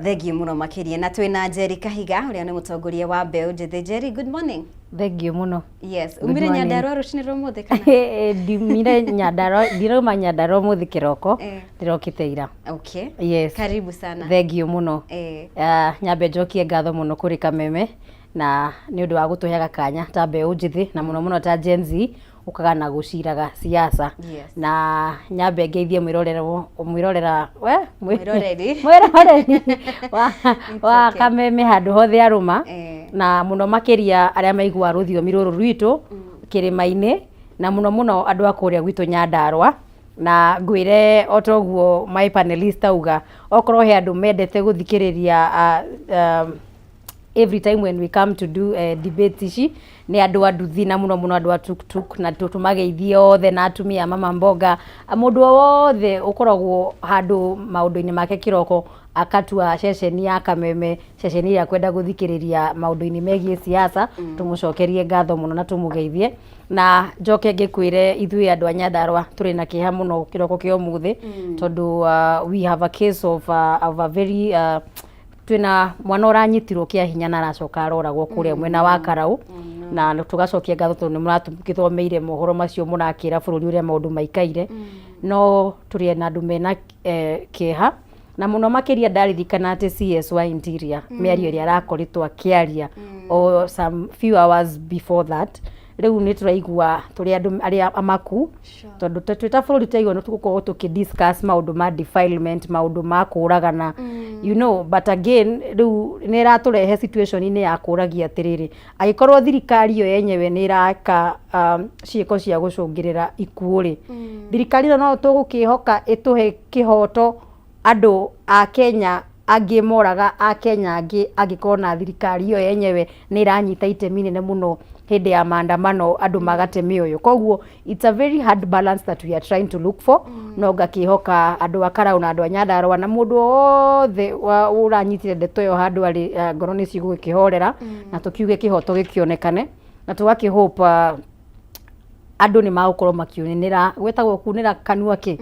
Thengiũ mũno makĩria. Na twĩna Njeri Kahiga ũrĩa nĩ mũtongoria wa mbeũ njĩthĩ. Njeri, good morning. Thengiũ mũno. Yes, Good umire morning. Nyandarua rũcinĩ rwa ũmũthĩ kana? Ndiumire Nyandarua, ndirauma Nyandarua ũmũthĩ kĩroko, ndĩrokĩte ira. Okay. Yes. Karibu sana. Thengiũ mũno. Nyambe njokie ngatho mũno kũrĩ Kameme na nĩ ũndũ wa gũtũheaga kanya ta mbeũ njĩthĩ na mũno mũno ta Gen Z ũkaga na gũciraga siasa. Na nyambe ngeithie mwĩrorera mwĩrorera we Mwĩroreri. Mwĩroreri wa okay. Kameme handũ hothe arũma, na mũno makĩria arĩa maiguaga rũthiomi rũrũ rwitũ kĩrĩma-inĩ, na mũno mũno andũ a kũrĩa gwitũ Nyandarũa. Na ngwĩre o toguo my panelist auga, okorwo he andũ mendete gũthikĩrĩria every time when we come to do debate ici, nĩ andũ a nduthi na mũno mũno andũ a tuktuk, na tũmageithie othe na atumia a mama mboga, mũndũ o wothe ũkoragwo handũ maũndũ-inĩ make kĩroko akatua ceceni ya Kameme, ceceni ĩrĩa akwenda gũthikĩrĩria maũndũ-inĩ megiĩ siasa, tũmũcokerie ngatho mũno na tũmũgeithie. Na njoke ngĩkwĩre ithuĩ andũ a Nyandarũa tũrĩ na kĩeha mũno kĩroko kĩa ũmũthĩ, tondũ we have a case of a very twĩna mwana ũranyitirwo kĩa hinya na aracoka aroragwo kũrĩa mwena wa Karau, na tũgacokia ngatho tondũ nĩ mũratũgĩthomeire mohoro macio, mũrakĩra bũrũri ũrĩa maũndũ maikaire. No tũrĩ na andũ mena kĩeha, na mũno makĩria ndaririkana atĩ CS wa Interior, mĩario ĩrĩa arakoretwo akĩaria o some few hours before that. Rĩu nĩ tũraigua tũrĩ andũ arĩa amaku, tondũ twĩ ta bũrũri twaigua nĩ tũgũkorwo tũkĩ discuss maũndũ ma defilement, maũndũ ma kũragana, but again rĩu nĩ ĩratũrehe situation-inĩ ya kũragia atĩrĩrĩ, angĩkorwo thirikari ĩyo yenyewe nĩ ĩraka ciĩko cia gũcũngĩrĩra ikuũ rĩ, thirikari ĩno no tũgũkĩhoka ĩtũhe kĩhoto andũ a Kenya angĩ moraga a Kenya angĩ, angĩkorwo na thirikari ĩyo yenyewe nĩ ĩranyita itemi inene mũno hĩndĩ ya maandamano andũ magate mĩoyo? Koguo it's a very hard balance that we are trying to look for. No ngakĩhoka andũ a Karau na andũ a Nyandarũa na mũndũ wothe ũranyitire ndeto ĩyo handũ arĩ, ngoro nĩ cigũgĩkĩhorera na tũkiuge kĩhoto gĩkĩonekane, na tũgakĩhope andũ nĩ magũkorwo makiunĩra, gwĩtagwo kunĩra kanua kĩ,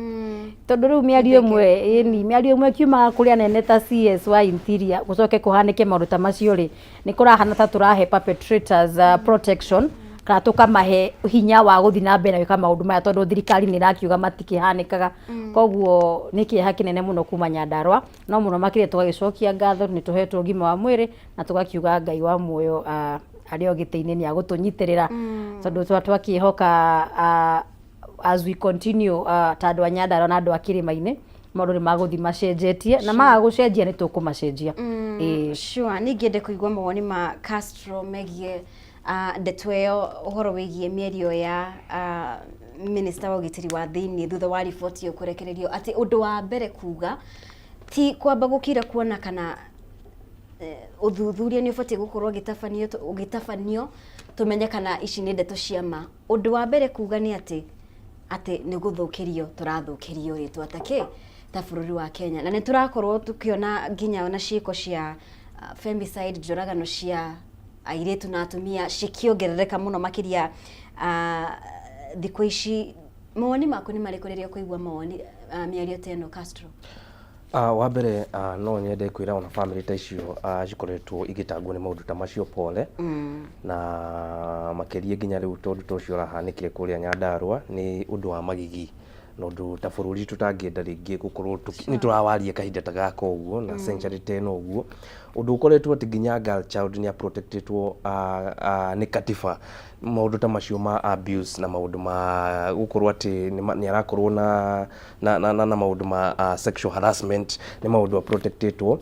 tondũ rĩu mĩario ĩmwe, ĩni mĩario ĩmwe ĩkiumaga kũrĩ anene ta CS wa Interior, gũcoke kũhanĩke maũndũ ta macio rĩ, nĩ kũrahana ta tũrahe perpetrators protection kana tũkamahe hinya wa gũthiĩ na mbere na gwĩka maũndũ maya, tondũ thirikari nĩ ĩrakiuga matikĩhanĩkaga. Koguo nĩ kĩeha kĩnene mũno kuma Nyandarũa, no mũno makĩria tũgagĩcokia ngatho nĩ tũhetwo ũgima wa mwĩrĩ, na tũgakiuga Ngai wa muoyo arĩ o gĩtĩ-inĩ nĩ agũtũnyitĩrĩra, tondũ twakĩhoka as we continue ta andũ a Nyandarũa na andũ a kĩrĩma-inĩ, maũndũ nĩ magũthiĩ macenjetie, na maga gũcenjia nĩ tũkũmacenjia. Ĩĩ. Sure, ningĩende kũigua mawoni ma Castro megiĩ ndeto ĩyo, ũhoro wĩgiĩ mĩario ya minister wa ũgitĩri wa thĩinĩ thutha wa riboti ĩyo kũrekererio, atĩ ũndũ wa mbere kuga ti kwamba gũkira kuona kana ũthuthuria nĩ ũbatiĩ gũkorwo ũgĩtabanio tũmenye kana ici nĩ ndeto cia ma. Ũndũ wa mbere kuga nĩ atĩ nĩ gũthũkĩrio tũrathũkĩrio rĩtwa ta kĩ ta bũrũri wa Kenya, na nĩ tũrakorwo tũkĩona nginya ona ciĩko cia femicide, njũragano cia airĩtu na atumia cikĩongerereka mũno makĩria thikũ ici. Mawoni maku nĩ marĩkũ rĩrĩa ũkũigua mawoni mĩario ta ĩno, Castro? Wa mbere no nyende kwĩra ona bamĩrĩ ta icio cikoretwo igĩtangwo nĩ maũndũ ta macio pole, na makĩria nginya rĩu tondũ ta ũcio ũrahanĩkire kũrĩa Nyandarũa nĩ ũndũ wa magigi, na ũndũ ta bũrũri tũtangĩenda rĩngĩ gũkorwo nĩ tũrawaria kahinda ta gaka ũguo na century ta ĩno ũguo, ũndũ ũkoretwo atĩ nginya girl child nĩ aprotectĩtwo nĩ katiba, maũndũ ta macio ma abuse na maũndũ ma gũkorwo atĩ nĩ arakorwo na maũndũ ma sexual harassment nĩ maũndũ aprotectĩtwo.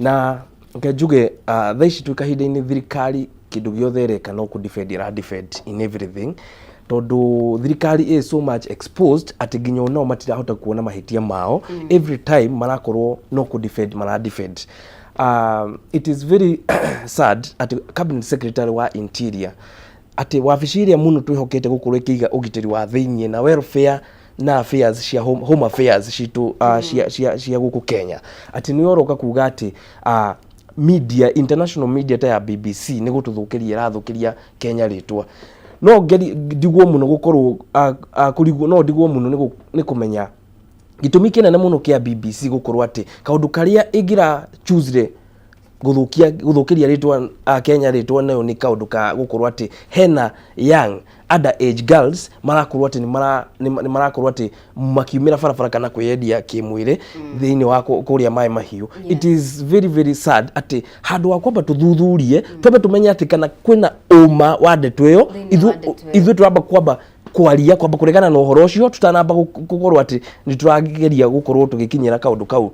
Na reke njuge thaa ici twĩ kahinda-inĩ thirikari kĩndũ gĩothe ĩreka no kũ defend ĩra defend in everything, tondũ thirikari is so much exposed atĩ nginya onao matirahota kuona mahĩtia mao. Every time marakorwo no kũ defend mara defend. It is very sad atĩ cabinet secretary wa Interior, atĩ wabici ĩrĩa mũno twĩhokete gũkorwo ĩkĩiga ũgitĩri wa thĩiniĩ na welfare na affairs cia home affairs citũ cia gũkũ Kenya, atĩ nĩwe ũroka kuga atĩ media, international media ta ya BBC nĩ gũtũthũkĩria ĩrathũkĩria Kenya rĩtwa. No ngeri ndigwo mũno gũkorwo kũrigwo, no ndigwo mũno nĩ kũmenya. Gĩtũmi kĩnene mũno kĩa BBC gũkorwo atĩ kaũndũ karĩa ĩngĩra choosire gũthũkia gũthũkĩria rĩtwa a Kenya rĩtwa nayo nĩ kaũndũ ka gũkorwo atĩ hena young under age girls marakorwo atĩ nĩ marakorwo atĩ makiumĩra barabara kana kwĩyendia kĩmwĩrĩ thĩinĩ wa kũrĩa Maĩ Mahiũ. It is very very sad atĩ handũ wa kwamba tũthuthurie, twambe tũmenye atĩ kana kwĩna ũma wa ndeto ĩyo, Thĩinĩ wa ndeto ĩyo. Ithuĩ tũramba kwamba kwaria, kwamba kũregana na ũhoro ũcio tũtanamba gũkorwo atĩ nĩ tũrageria gũkorwo tũgĩkinyĩra kaũndũ kau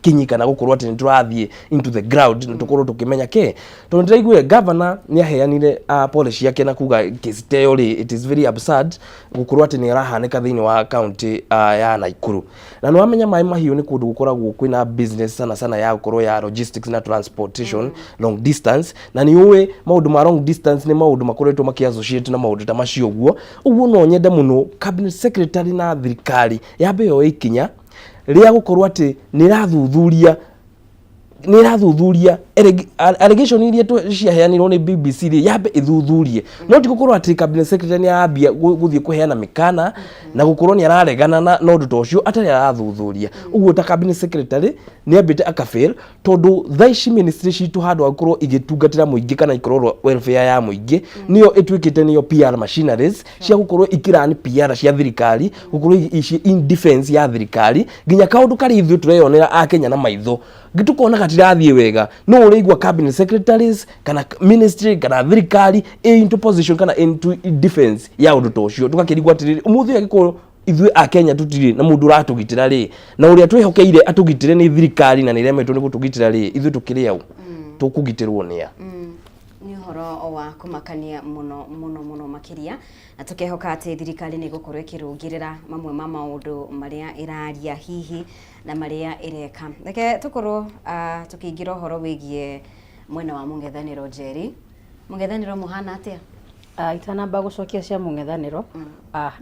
kinyi kana gũkorwo atĩ nĩ tũrathiĩ into the ground na tũkorwo tũkĩmenya kĩ, tondũ nĩndĩraiguire governor nĩ aheanire pole ciake na kuga kesi ta ĩyo rĩ, it is very absurd gũkorwo atĩ nĩ ĩrahanĩka thĩinĩ wa county ya Nakuru. Na nĩ wamenya Maĩ Mahiũ nĩ kũndũ gũkoragwo kwĩna business sana sana ya gũkorwo ya logistics na transportation long distance, na nĩ ũĩ maũndũ ma long distance nĩ maũndũ makoretwo makĩ associate na maũndũ ta macio. Ũguo ũguo no nyende mũno cabinet secretary na thirikari yambe yoe ikinya rĩa gũkorwo atĩ nĩ ĩrathuthuria allegation iria ciaheanirwo nĩ BBC rĩ, yambe ĩthuthurie, no ti gũkorwo atĩ cabinet secretary nĩ arambia gũthiĩ kũheana mĩkana na gũkorwo nĩ araregana na ũndũ ta ũcio atarĩ arathuthuria. Ũguo ta cabinet secretary nĩ ambĩte akafail, tondũ thaa ici ministry citũ handũ ha gũkorwo igĩtungatĩra mũingĩ kana ikorwo welfare ya mũingĩ, nĩyo ĩtuĩkĩte nĩyo PR machineries cia gũkorwo ikĩrani PR cia thirikari, gũkorwo ici in defense ya thirikari, nginya kaũndũ karĩa ithuĩ tũreyonera a Kenya na maitho tũkona gatirathiĩ wega, no ũrĩigua cabinet secretaries kana ministry kana thirikari ĩ into position kana into defense ya ũndũ ta ũcio. Tũgakĩrigwo atĩrĩrĩ, ũmũthĩ ũyũ angĩkorwo ithuĩ a Kenya tũtirĩ na mũndũ ũratũgitĩra rĩ, na ũrĩa twĩhokeire atũgitĩre nĩ thirikari na nĩ ĩremetwo nĩ gũtũgitĩra rĩ, ithuĩ tũkĩrĩ au tũkũgitĩrwo nĩ a? Nĩ ũhoro wa kũmakania mũno mũno mũno makĩria, na tũkehoka atĩ thirikari nĩ ĩgũkorwo ĩkĩrũngĩrĩra mamwe ma maũndũ marĩa ĩraria hihi na marĩa ĩreka. Reke tũkorwo tũkĩingĩra ũhoro wĩgiĩ mwena wa mũng'ethanĩro. Njeri, mũng'ethanĩro mũhana atĩa? Itanamba gũcokia cia mũng'ethanĩro,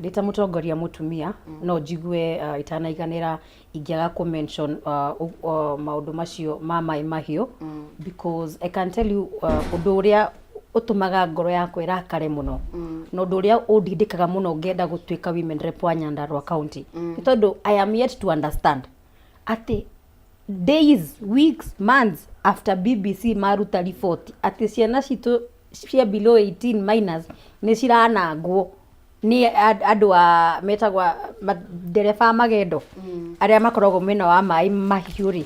ndĩ ta mũtongoria mũtumia, no njigue itanaiganĩra ingĩaga kũ mention maũndũ macio ma Maĩ Mahiũ, because I can tell you ũndũ ũrĩa ũtũmaga ngoro yakwa ĩrakare mũno na ũndũ ũrĩa ũndindĩkaga mũno ngenda gũtuĩka women rep wa Nyandarua County nĩ tondũ I am yet to understand atĩ days, weeks, months after BBC maruta report atĩ ciana citũ cia below 18 minors nĩ ciranangwo nĩ andũ a metagwo ndereba a magendo arĩa makoragwo mwena wa Maĩ Mahiũ rĩ,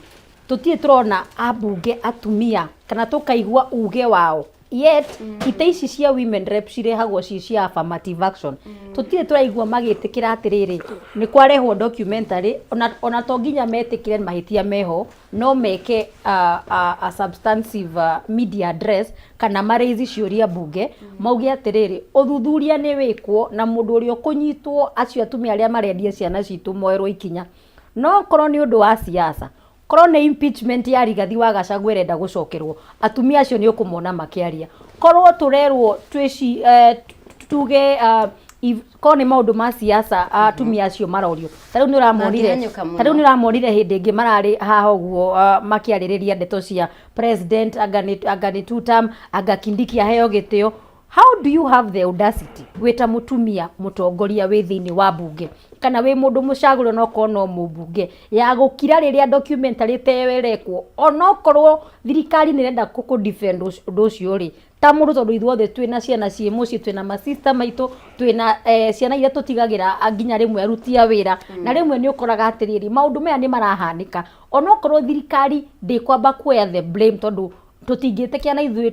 tũtirĩ tũrona ambunge atumia kana tũkaigua uge wao. Yet ite ici cia women rep cirehagwo ci cia affirmative action. Tũtirĩ tũraigua magĩtĩkĩra atĩrĩrĩ, nĩ kwarehwo documentary, ona to nginya metĩkĩre mahĩtia meho, no meke a substantive media address kana maraici ciũria mbunge, mauge atĩrĩrĩ, ũthuthuria nĩ wĩkwo na mũndũ ũrĩa ũkũnyitwo, acio atumia arĩa marendia ciana citũ moerwo ikinya. No korwo nĩ ũndũ wa siasa, korwo nĩ impeachment ya Rigathi wa Gachagua ĩrenda gũcokerwo, atumia acio nĩ ũkũmona makĩaria. Korwo tũrerwo twĩci tuge korwo nĩ maũndũ ma siasa, atumia acio marorio. Ta rĩu nĩ ũramonire Mangĩhanyũka mũno. Ta rĩu nĩ ũramonire hĩndĩ ĩngĩ mararĩ haha ũguo makĩarĩrĩria ndeto cia president, anga nĩ two term, anga Kindiki aheo gĩtĩo. How do you have the audacity, wĩ ta mũtumia mũtongoria wĩ thĩinĩ wa mbunge kana wĩ mũndũ mũcagũre onokorwo no mũmbunge, ya gũkira rĩrĩa documentary ta ĩyo ĩrekwo, onokorwo thirikari nĩ ĩrenda kũ defend ũndũ ũcio rĩ, ta mũndũ, tondũ ithuothe twĩna ciana ciĩ mũciĩ, twĩna masista maitũ, twĩna ciana iria tũtigagĩra nginya rĩmwe aruti a wĩra, na rĩmwe nĩ ũkoraga atĩrĩrĩ, maũndũ maya nĩ marahanĩka onokorwo thirikari ndĩkwamba kuoya the blame, tondũ tũtingĩtĩkia na ithuĩ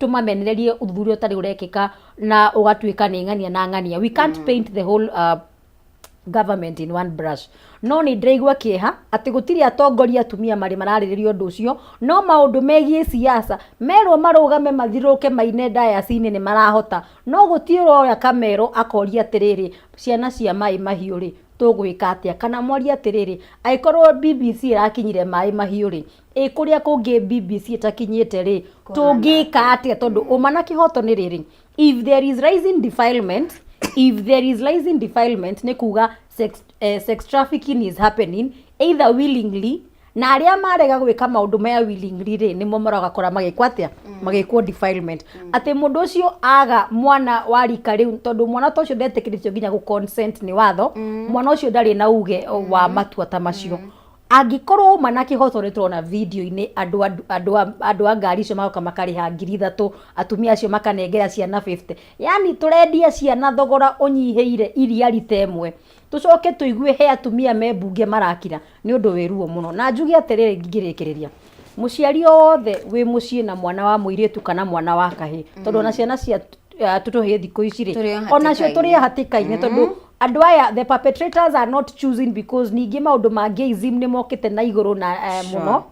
tũmamenererie ũthuthuria ũtarĩ ũrekĩka na ũgatuĩka nĩ ng'ania na ng'ania. We can't paint the whole government in one brush. No nĩ ndĩraigua kĩeha atĩ gũtirĩ atongoria atumia marĩ mararĩrĩria ũndũ ũcio, no maũndũ megiĩ siasa merwo marũgame mathirũke maine ndayaci-inĩ nĩ marahota, no gũtirĩ ũroya kamero akoria atĩrĩrĩ, ciana cia Maĩ Mahiũ rĩ, tũgwĩka atĩa? Kana mwarie atĩrĩrĩ, angĩkorwo BBC ĩrakinyire Maĩ Mahiũ rĩ, ĩ kũrĩa kũngĩ BBC ĩtakinyĩte rĩ, tũngĩka atĩa? Tondũ ũma na kĩhoto nĩ rĩrĩ, if there is rising defilement, nĩ kuga sex trafficking is happening either willingly. Na arĩa marega gwĩka maũndũ maya willingly rĩ, nĩmo maragakora magĩkwo atĩa? Magĩkwo defilement. Atĩ mũndũ ũcio aga mwana wa rika rĩu, tondũ mwana ta ũcio ndetĩkĩrĩtio nginya gũ consent nĩ watho, mwana ũcio ndarĩ na uge wa matua ta macio. Angĩkorwo uma na kĩhoto, nĩ tũrona video-inĩ andũ a ngari icio magoka makarĩha 3000, atumia acio makanengera ciana 50. Yani tũrendia ciana thogora ũnyihĩire iria rita ĩmwe, tũcoke tũigue he atumia me mbunge marakira. Nĩ ũndũ wĩ ruo mũno. Na njuge atĩrĩrĩ, ngĩrĩkĩrĩria, mũciari wothe wĩ mũciĩ na mwana wa mũirĩtu kana mwana wa kahĩ, tondũ ona ciana cia tũtũhĩ thikũ ici rĩ, Tũrĩ o onacio tũrĩ hatĩka-inĩ. Hatĩka-inĩ, tondũ andũ aya, the perpetrators are not choosing, because ningĩ maũndũ ma gayism nĩ mokĩte na igũrũ na mũno.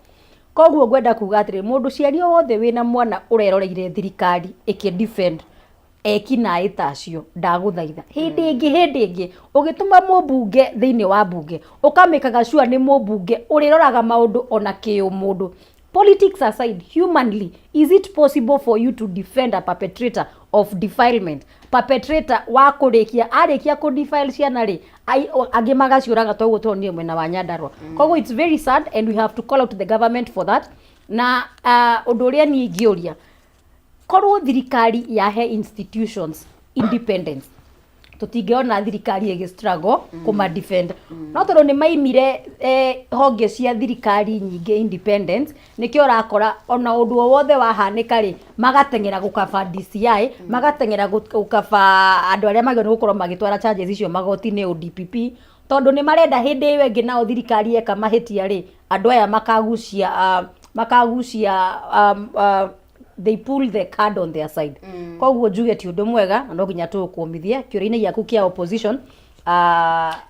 Koguo ngwenda kuga atĩrĩ, mũndũ ciari o wothe wĩna mwana ũreroreire thirikari ĩkĩ defend eki naĩ ta acio, ndagũthaitha, hĩndĩ ĩngĩ ũgĩtũma mũmbunge thĩinĩ wa mbunge, ũkamĩkaga sure nĩ mũmbunge ũrĩroraga maũndũ ona kĩũmũndũ. Politics aside, humanly, is it possible for you to defend a perpetrator of defilement, perpetrator wa kũrĩkia arĩkia kũ defile ciana rĩ, angĩ magaciũraga, toguo tũronire mwena wa Nyandarua? Koguo it's very sad and we have to call out the government for that. Na ũndũ ũrĩa niĩ ingĩũria, korwo thirikari yahe institutions independence, tũtingĩona thirikari ĩgĩ struggle kũma defend. No tondũ nĩ maimire honge cia thirikari nyingĩ independence, nĩkĩo ũrakora ona ũndũ o wothe wahanĩka rĩ, magateng'era gũkaba DCI, magateng'era gũkaba andũ arĩa magĩrĩirwo nĩ gũkorwo magĩtwara charges icio magoti-inĩ, ODPP, tondũ nĩ marenda hĩndĩ ĩyo ĩngĩ nao thirikari eka mahĩtia rĩ, andũ aya makagucia, they pull the card on their side. Koguo njuge ti ũndũ mwega, na no nginya tũũkũmithie. Kĩũria-inĩ gĩaku kĩa opposition,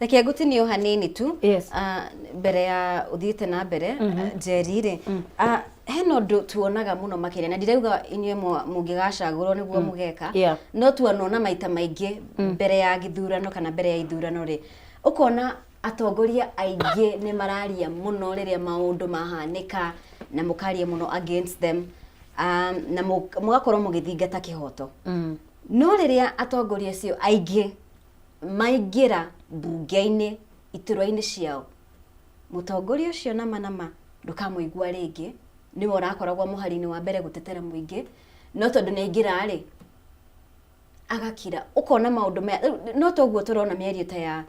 Reke ngũtinio hanini tu. Yes. Mbere ya ũthiĩte na mbere, Njeri rĩ, hena ũndũ tuonaga mũno makĩria, na ndirauga inyuĩ mũngĩgacagũrwo nĩguo mũgeka, no tuonona maita maingĩ mbere ya gĩthurano kana mbere ya ithurano rĩ, ũkona atongoria aingĩ nĩ mararia mũno rĩrĩa maũndũ mahanĩka, na mũkaria mũno against them, na mũgakorwo mũgĩthingata kĩhoto. No rĩrĩa atongoria acio aingĩ maingĩra mbunge-inĩ, iturwa-inĩ ciao, mũtongoria ũcio nama nama ndũkamũigua rĩngĩ. Nĩwe ũrakoragwo mũhari-inĩ wa mbere gũtetera mũingĩ, no tondũ nĩ aingĩra rĩ, agakira. Ũkona maũndũ maya rĩu no toguo tũrona mĩario ta ya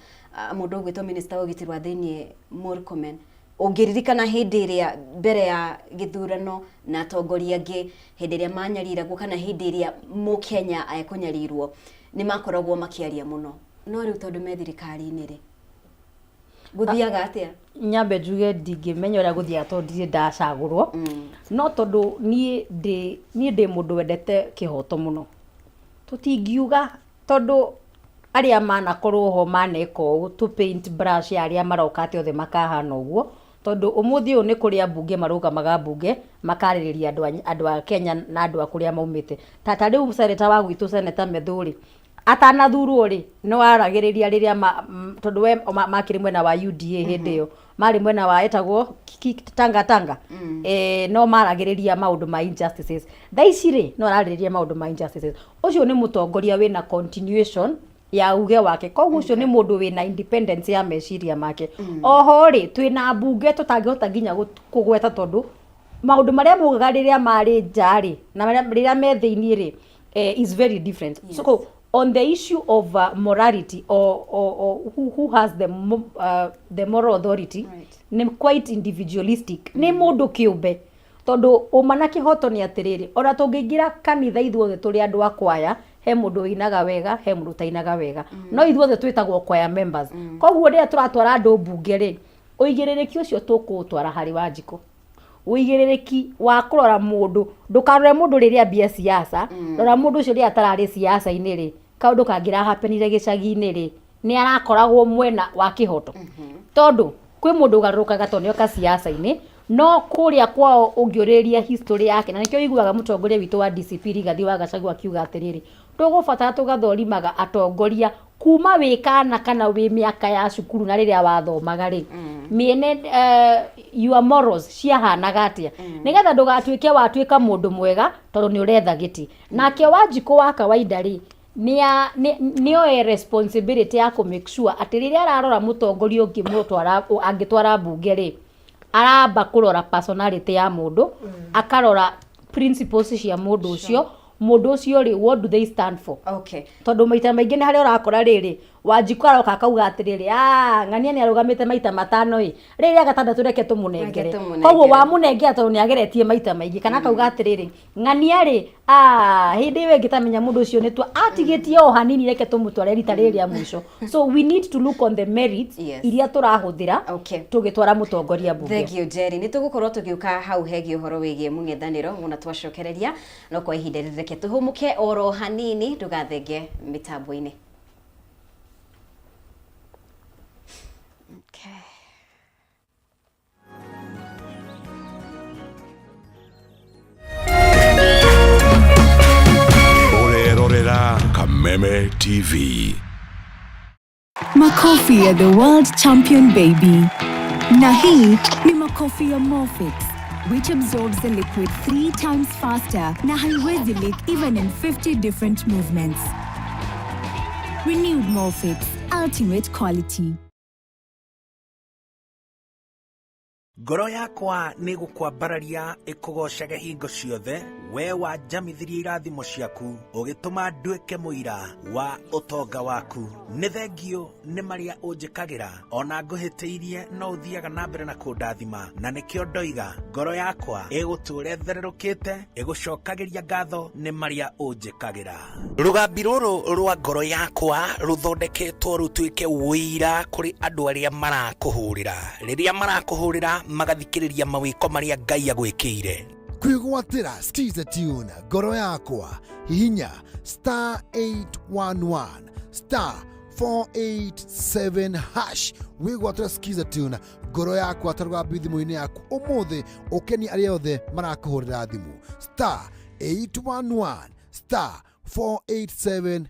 mũndũ ũgwĩtwo minister wa ũgitĩri wa thĩiniĩ Murkomen. Ũngĩririkana hĩndĩ ĩrĩa mbere ya gĩthurano na atongoria angĩ, hĩndĩ ĩrĩa manyariragwo kana hĩndĩ ĩrĩa mũkenya ekũnyarirwo, nĩ makoragwo makĩaria mũno. No rĩu tondũ me thirikari-inĩ rĩ, gũthiaga atĩa? Nyambe njuge ndingĩmenya ũrĩa gũthiaga tondũ ndirĩ ndacagũrwo. No tondũ niĩ ndĩ mũndũ wendete kĩhoto mũno, tũtingiuga tondũ arĩa manakorwo ho maneka ũũ, tũ paint brush ya arĩa maroka atĩ othe makahana ũguo, tondũ ũmũthĩ ũyũ nĩ kũrĩ ambunge marũgamaga mbunge makarĩrĩria andũ a Kenya na andũ a kũrĩa maumĩte. Ta rĩu seneta wa gwitũ, Seneta Methu rĩ, atanathurwo rĩ, nĩ waragĩrĩria rĩrĩa tondũ we makĩrĩ mwena wa UDA, hĩndĩ ĩyo marĩ mwena wa etagwo Tanga Tanga, no maragĩrĩria maũndũ ma injustices. Thaa ici rĩ, no ararĩrĩria maũndũ ma injustices. Ũcio nĩ mũtongoria wĩna continuation ya uge wake. Koguo ũcio nĩ mũndũ wĩna independence ya meciria make. Oho rĩ, twĩna mbunge tũtangĩhota nginya kũgweta, tondũ maũndũ marĩa maugaga rĩrĩa marĩ nja rĩ na rĩrĩa me thĩiniĩ rĩ, is very different. So on the issue of morality or who has the moral authority, nĩ quite individualistic, nĩ mũndũ kĩũmbe, tondũ ũma na kĩhoto nĩ atĩrĩrĩ, ona tũngĩingĩra kanitha ithuothe tũrĩ andũ a kwaya, he mũndũ ũinaga wega, he mũndũ ũtainaga wega, no ithuothe twĩtagwo choir members. Koguo rĩrĩa tũratwara andũ mbunge rĩ, ũigĩrĩrĩki ũcio tũkũũtwara harĩ Wanjikũ, ũigĩrĩrĩki wa kũrora mũndũ. Ndũkarore mũndũ rĩrĩa ambia siasa, rora mũndũ ũcio rĩrĩa atararĩ siasa-inĩ rĩ, kaũndũ kangĩrahapenire gĩcagi-inĩ rĩ, nĩ arakoragwo mwena wa kĩhoto. Tondũ kwĩ mũndũ ũgarũrũkaga tondũ nĩoka siasa-inĩ, no kũrĩa kwao ũngĩũrĩrĩria history yake. Na nĩkĩo ũiguaga mũtongoria witũ wa DCP Rigathi wa Gachagua akiuga atĩrĩrĩ, tũgũbatara tũgathũrimaga atongoria kuma wĩ kana kana wĩ mĩaka ya cukuru, na rĩrĩa wathomaga rĩ, mĩene your morals ciahanaga atĩa, nĩgetha ndũgatuĩke watuĩka mũndũ mwega tondũ nĩ ũretha gĩtĩ. Nake Wanjikũ wa kawaida rĩ, nĩoe responsibility ya kũ make sure atĩ rĩrĩa ararora mũtongoria ũngĩ mũtwara angĩtwara mbunge rĩ, Aramba kũrora personality ya mũndũ, akarora principles cia mũndũ ũcio, mũndũ ũcio rĩ, what do they stand for? Tondũ maita maingĩ nĩ harĩa ũrakora rĩrĩ, Wanjikũ aroka akauga atĩrĩrĩ, "Ah, ng'ania nĩ arũgamĩte maita matano ĩ, rĩrĩ rĩa gatandatũ reke tũmũnengere." Reke tũmũnengere. Koguo wamũnengera tondũ nĩ ageretie maita maingĩ, kana akauga atĩrĩrĩ, ng'ania rĩ, ah, hĩndĩ ĩyo ĩngĩ tamenya mũndũ ũcio nĩ twa atigĩtie o hanini, reke tũmũtware rita rĩrĩ rĩa mũico. So we need to look on the merits iria tũrahũthĩra tũgĩtwara mũtongoria mbunge. Thank you, Jerry. Nĩ tũgũkorwo tũgĩũka hau hegiĩ ũhoro wĩgiĩ mũng'ethanĩro wona twacokereria, no kwa ihinda rĩrĩ reke tũhũmũke oro hanini, ndũgathenge mĩtambo-inĩ. Okay. Ũrerorera Kameme TV. Makofi ya the world champion baby. Na hii ni makofi ya Morfix, which absorbs the liquid 3 times faster na haiwezi leak even in 50 different movements. Renewed Morfix, ultimate quality. Ngoro yakwa nĩ gũkwambararia ĩkũgocage hingo ciothe, we wanjamithirie irathimo ciaku, ũgĩtũma nduĩke mũira wa ũtonga waku. Nĩ thengio nĩ marĩa ũnjĩkagĩra, ona ngũhĩtĩirie no ũthiaga na mbere na kũndathima, na nĩkĩo ndoiga ngoro yakwa ĩgũtũũra ĩthererũkĩte, ĩgũcokagĩria ngatho nĩ marĩa ũnjĩkagĩra. Rũgambi rũrũ rwa ngoro yakwa rũthondeketwo rũtuĩke ũira kũrĩ andũ arĩa marakũhũrĩra. Rĩrĩa marakũhũrĩra magathikĩrĩria mawĩko marĩa Ngai agwĩkĩire. Kwĩgwatĩra Skiza Tune ngoro yakwa, hihinya star 811 star 487 hash wĩgwatĩra Skiza Tune ngoro yakwa ta rũgambi thimũ-inĩ yaku ũmũthĩ, ũkenie arĩa othe marakũhũrĩra thimũ. Star 811 star 487.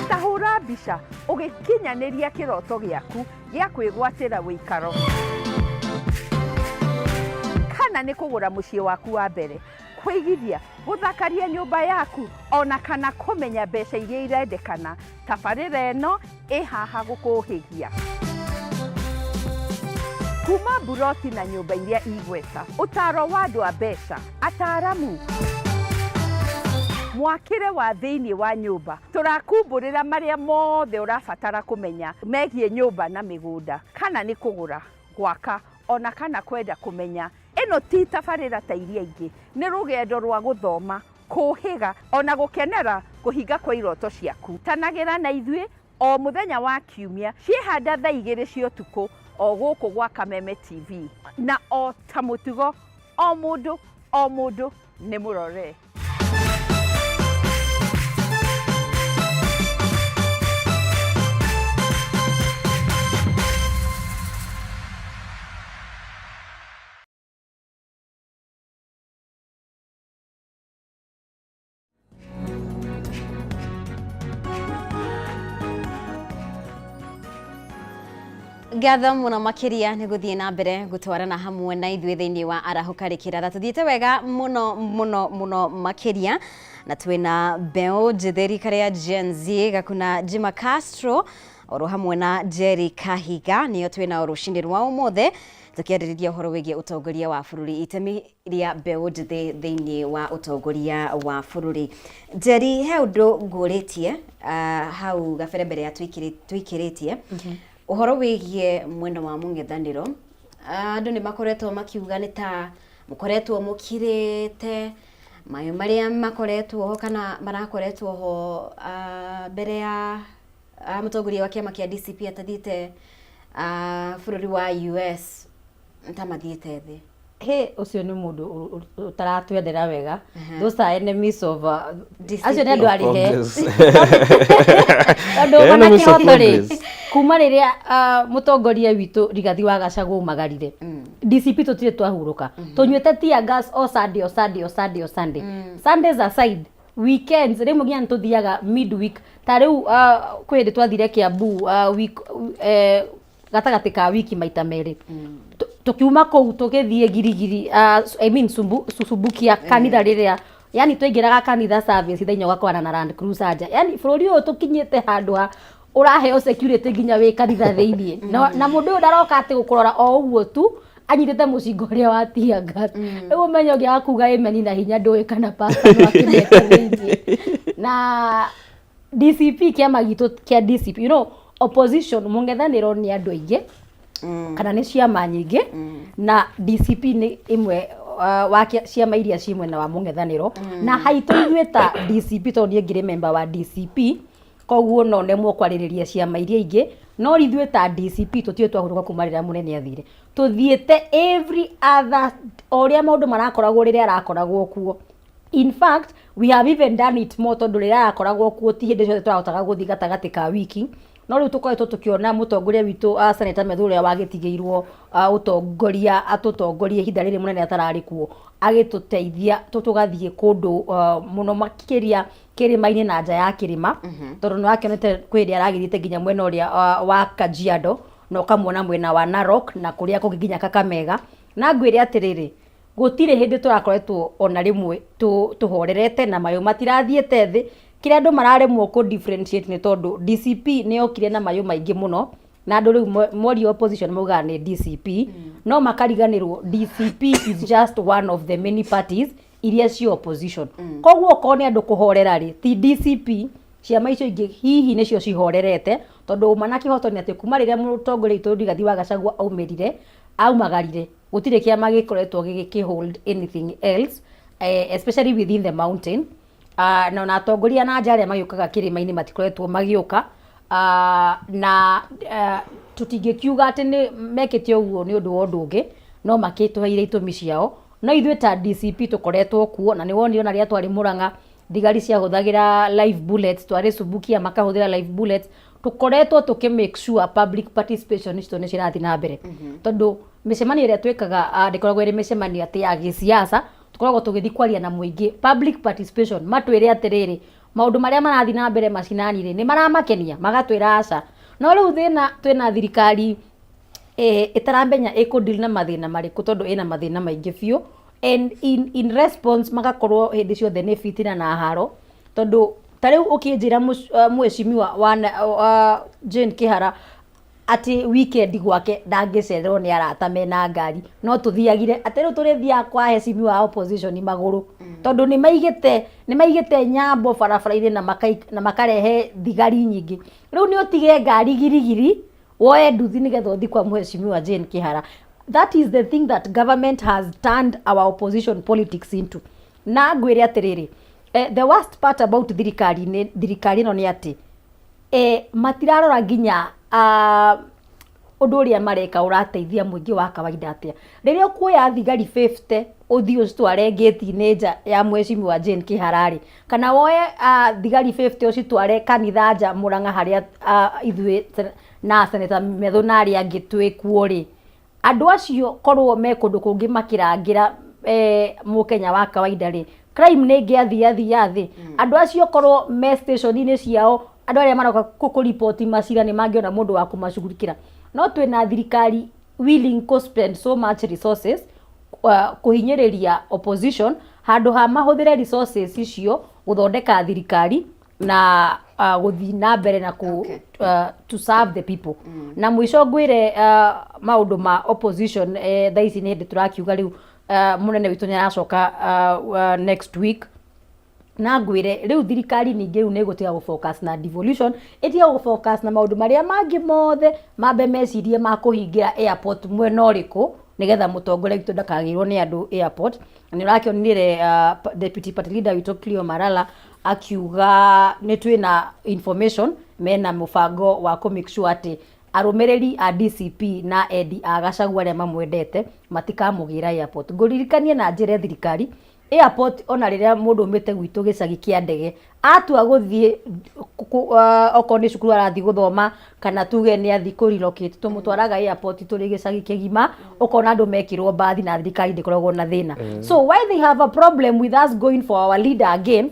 Ta hũra mbica ũgĩkinyanĩria kĩroto gĩaku gĩa kwĩgwatĩra wĩikaro, kana nĩ kũgũra mũciĩ waku wa mbere, kũigithia, gũthakaria nyũmba yaku, ona kana kũmenya mbeca iria irendekana. Tabarĩra ĩno ĩ haha gũkũhĩgia kuma mburoti na nyũmba iria igweta, ũtaro wa andũ a mbeca, ataramu, mwakĩre wa thĩinĩ wa nyũmba. Tũrakumbũrĩra marĩa mothe ũrabatara kũmenya megiĩ nyũmba na mĩgũnda, kana nĩ kũgũra, gwaka, ona kana kwenda kũmenya. Ĩno ti tabarĩra ta iria ingĩ, nĩ rũgendo rwa gũthoma, kũhĩga, ona gũkenera kũhinga kwa iroto ciaku. Tanagĩra na ithuĩ o mũthenya wa kiumia ciĩhanda thaa igĩrĩ cia ũtukũ o gũkũ gwa Kameme TV. Na o ta mũtugo, o mũndũ o mũndũ nĩ mũrore. Ngatho mũno makĩria nĩ gũthiĩ na mbere gũtwarana hamwe na ithuĩ thĩinĩ wa Arahũka Rĩkĩratha. Tũthiĩte wega mũno mũno mũno makĩria, na twĩna mbeũ njĩthĩ rika rĩa Gen Z gakuna Jima Castro oro hamwe na Jerry Kahiga, nĩo twĩnao rũcinĩ rwa ũmũthĩ tũkĩarĩrĩria ũhoro wĩgiĩ ũtongoria wa bũrũri, itemi rĩa mbeũ njĩthĩ thĩinĩ wa ũtongoria wa bũrũri. Jerry, he ũndũ ngũrĩtie hau gabere mbere ya tũikĩrĩtie ũhoro wĩgiĩ mwena wa mũng'ethanĩro. Andũ nĩ makoretwo makiuga nĩ ta mũkoretwo mũkirĩte mayo marĩa makoretwo ho kana marakoretwo ho mbere ya mũtongoria wa kĩama kĩa DCP atathiĩte bũrũri wa US ta mathiĩte thĩ. He ũcio nĩ mũndũ ũtaratwendera wega. Those are enemies of acio nĩ andũ arĩhe tondũ ona kĩhoto rĩ, kuma rĩrĩa mũtongoria witũ Rigathi wa Gachagua umagarire, DCP tũtirĩ twahurũka, tũnyuĩte tear gas o Sunday, o Sunday, o Sunday, o Sunday. Sundays aside, weekends rĩmwe nginya nĩ tũthiaga midweek. Ta rĩu kwĩ hĩndĩ twathire Kiambu week, gatagatĩ ka wiki maita merĩ. Tukiuma kũu tũgĩthiĩ Girigiri, I mean Subukia kanitha rĩrĩa yani twaingĩraga kanitha service thĩinĩ ũgakorana na Land Cruiser nja. Yani bũrũri ũyũ tũkinyĩte handũ ha ũraheo security nginya wĩ kanitha thĩinĩ, na mũndũ ũyũ ndaroka atĩ gũkũrora o ũguo tu, anyitĩte mũcinga ũrĩa wa tear gas. Rĩu ũmenye ũngĩaga kuga amen na hinya, ndũĩ kana pastor no akĩmete thĩinĩ. Na DCP, kĩama gitũ kĩa DCP, opposition, mũng'ethanĩro nĩ andũ aingĩ kana nĩ ciama nyingĩ, na DCP nĩ ĩmwe wa ciama iria ciĩ mwena wa mũng'ethanĩro. Na haitũ ithuĩ ta DCP, tondũ niĩ ngĩrĩ member wa DCP, koguo no nemwo kwarĩrĩria ciama iria ingĩ, no ithuĩ ta DCP tũtirĩ twahurũka kuma rĩrĩa mũnene athire. Tũthiĩte every other o ũrĩa maũndũ marakoragwo rĩrĩa arakoragwo kuo. In fact, we have even done it more, tondũ rĩrĩa arakoragwo kuo ti hĩndĩ ciothe tũrahotaga gũthiĩ gatagatĩ ka wiki, no rĩu tũkoretwo tũkĩona mũtongoria witũ, Senator Methu, ũrĩa wagĩtigĩirwo ũtongoria atũtongorie ihinda rĩrĩ mũnene atararĩ kuo, agĩtũteithia tũgathiĩ kũndũ mũno makĩria kĩrĩma-inĩ na nja ya kĩrĩma, tondũ nĩ wakĩonete kwĩ hĩndĩ aragĩthiĩte nginya mwena ũrĩa wa Kajiado, na ũkamuona mwena wa Narok na kũrĩa kũngĩ nginya Kakamega. Na ngwĩre atĩrĩrĩ, gũtirĩ hĩndĩ tũrakoretwo ona rĩmwe tũhorerete na mayũ matirathiĩte thĩ. Kĩrĩa andũ mararemwo kũ differentiate nĩ tondũ DCP nĩ yokire na mayũ maingĩ mũno, na andũ rĩu morio opposition maugaga nĩ DCP, no makariganĩrwo DCP is just one of the many parties iria ci opposition. Koguo okorwo nĩ andũ kũhorera rĩ, ti DCP, ciama icio ingĩ hihi nĩcio cihorerete, tondũ ũma na kĩhoto nĩ atĩ kuma rĩrĩa mũtongoria witũ Rigathi wa Gachagua aumĩrire aumagarire, gũtirĩ kĩama gĩkoretwo gĩgĩkĩ hold anything else, especially within the mountain. Na ona atongoria na nja arĩa magĩũkaga kĩrĩma-inĩ matikoretwo magĩũka, na tũtingĩkiuga atĩ nĩ mekĩte ũguo nĩ ũndũ wa ũndũ ũngĩ, no makĩtũheire itũmi ciao. No ithuĩ ta DCP tũkoretwo kuo, na nĩ wonire ona rĩrĩa twarĩ Murang'a thigari ciahũthagĩra live bullets, twarĩ Subukia makahũthĩra live bullets. Tũkoretwo tũkĩ make sure public participation citũ nĩ cirathiĩ na mbere, tondũ mĩcemanio ĩrĩa twĩkaga ndĩkoragwo ĩrĩ mĩcemanio atĩ ya gĩsiasa. Tũkoragwo tũgĩthiĩ kwaria na mũingĩ, public participation, matwĩre atĩrĩrĩ, maũndũ marĩa marathiĩ na mbere macinani rĩ, nĩ maramakenia, magatwĩra aca. No rĩu thĩna twĩna thirikari ĩtaramenya ĩkũ na mathĩna marĩkũ, tondũ ĩna mathĩna maingĩ biũ, and in response magakorwo hĩndĩ ciothe nĩ fitina na haro, tondũ ta rĩu ũkĩnjĩra mheshimiwa wa Jane Kĩhara atĩ weekend gwake ndangĩcererwo nĩ arata mena ngari, no tũthiagire atĩ rĩu tũrĩthiaga kwa heshimiwa wa opposition magũrũ, tondũ nĩ maigĩte nyambo barabara-inĩ na makarehe thigari nyingĩ. Rĩu nĩ ũtige ngari Girigiri woe nduthi nĩgetha ũthiĩ kwa mheshimiwa Jane Kĩhara. That is the thing that government has turned our opposition politics into. Na ngwĩre atĩrĩrĩ, the worst part about thirikari nĩ thirikari ĩno nĩ atĩ matirarora nginya ũndũ ũrĩa mareka ũrateithia mũingĩ wa kawaida atĩa. Rĩrĩa ũkuoya thigari 50 ũthiĩ ũcitware ngĩti-inĩ nja ya mheshimiwa Jane Kĩhara rĩ, kana woe thigari 50 ũcitware kanitha nja Murang'a harĩa ithuĩ na Senator Methu na arĩa angĩ twĩ kuo rĩ, andũ acio korwo me kũndũ kũngĩ makĩrangĩra mũkenya wa kawaida rĩ, crime nĩ ĩngĩathiathia thĩ. Andũ acio korwo me station-inĩ ciao, andũ arĩa maroka kũripoti macira nĩ mangĩona mũndũ wa kũmacugurikĩra. No twĩna thirikari willing to spend so much resources kũhinyĩrĩria opposition handũ ha mahũthĩre resources icio gũthondeka thirikari na gũthiĩ na mbere na to serve the people. Na mũico ngwĩre, maũndũ ma opposition, thaa ici nĩ hĩndĩ tũrakiuga rĩu mũnene witũ nĩ aracoka next week. Na ngwĩre rĩu thirikari ningĩ rĩu nĩ ĩgũtiga gũ-focus na devolution, ĩtige gũ-focus na maũndũ marĩa mangĩ mothe, mambe mecirie ma kũhingĩra airport mwena ũrĩkũ nĩgetha mũtongoria witũ ndakagĩrwo nĩ andũ airport. Na nĩ ũrakĩonire deputy party leader witũ Cleo Malala akiuga nĩ twĩna information mena mũbango wa kũ make sure atĩ arũmĩrĩri a DCP na endi a Gachagua arĩa mamwendete matikamũgĩra airport. Ngũririkanie na njĩre thirikari, airport ona rĩrĩa mũndũ umĩte gwitũ gĩcagi kĩa ndege atua gũthiĩ okorwo nĩ cukuru arathiĩ gũthoma kana tuge nĩ athiĩ kũ relocate, tũmũtwaraga airport tũrĩ gĩcagi kĩgima, ũkona andũ mekĩrwo mbathi na thirikari ndĩkoragwo na thĩna. So why they have a problem with us going for our leader again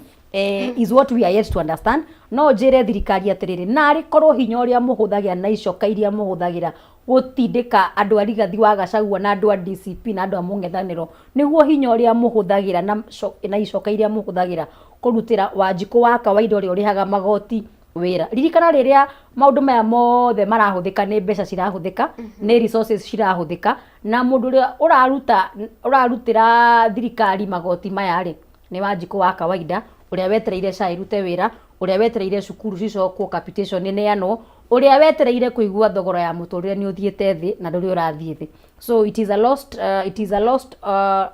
is what we are yet to understand. No njĩre thirikari atĩrĩrĩ, narĩ korwo hinya ũrĩa mũhũthagĩra na icoka iria mũhũthagĩra Gũtindĩka andũ a Rigathi wa Gachagua na andũ a DCP na andũ a mũng'ethanĩro nĩguo hinya ũrĩa mũhũthagĩra na, na icoka iria mũhũthagĩra kũrutĩra Wanjikũ wa kawaida ũrĩa ũrĩhaga magoti wĩra. Ririkana rĩrĩa maũndũ maya mothe marahũthĩka nĩ mbeca cirahũthĩka, nĩ resources cirahũthĩka, na mũndũ ũrĩa ũraruta ũrarutĩra thirikari magoti maya rĩ, nĩ Wanjikũ wa kawaida ũrĩa wetereire SHA ĩrute wĩra, ũrĩa wetereire cukuru cicokwo capitation ĩneanwo, ũrĩa wetereire kũigua thogora ya mũtũrĩre nĩ ũthiĩte thĩ na ndũrĩ ũrathiĩ thĩ. So it is a lost, it is a lost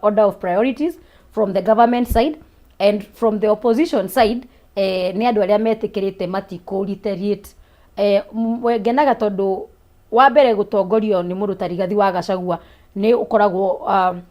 order of priorities from the government side and from the opposition side. Nĩ andũ arĩa metĩkĩrĩte matikũ retaliate. Ngenaga tondũ wa mbere gũtongorio nĩ mũndũ ta Rigathi wa Gachagua nĩ ũkoragwo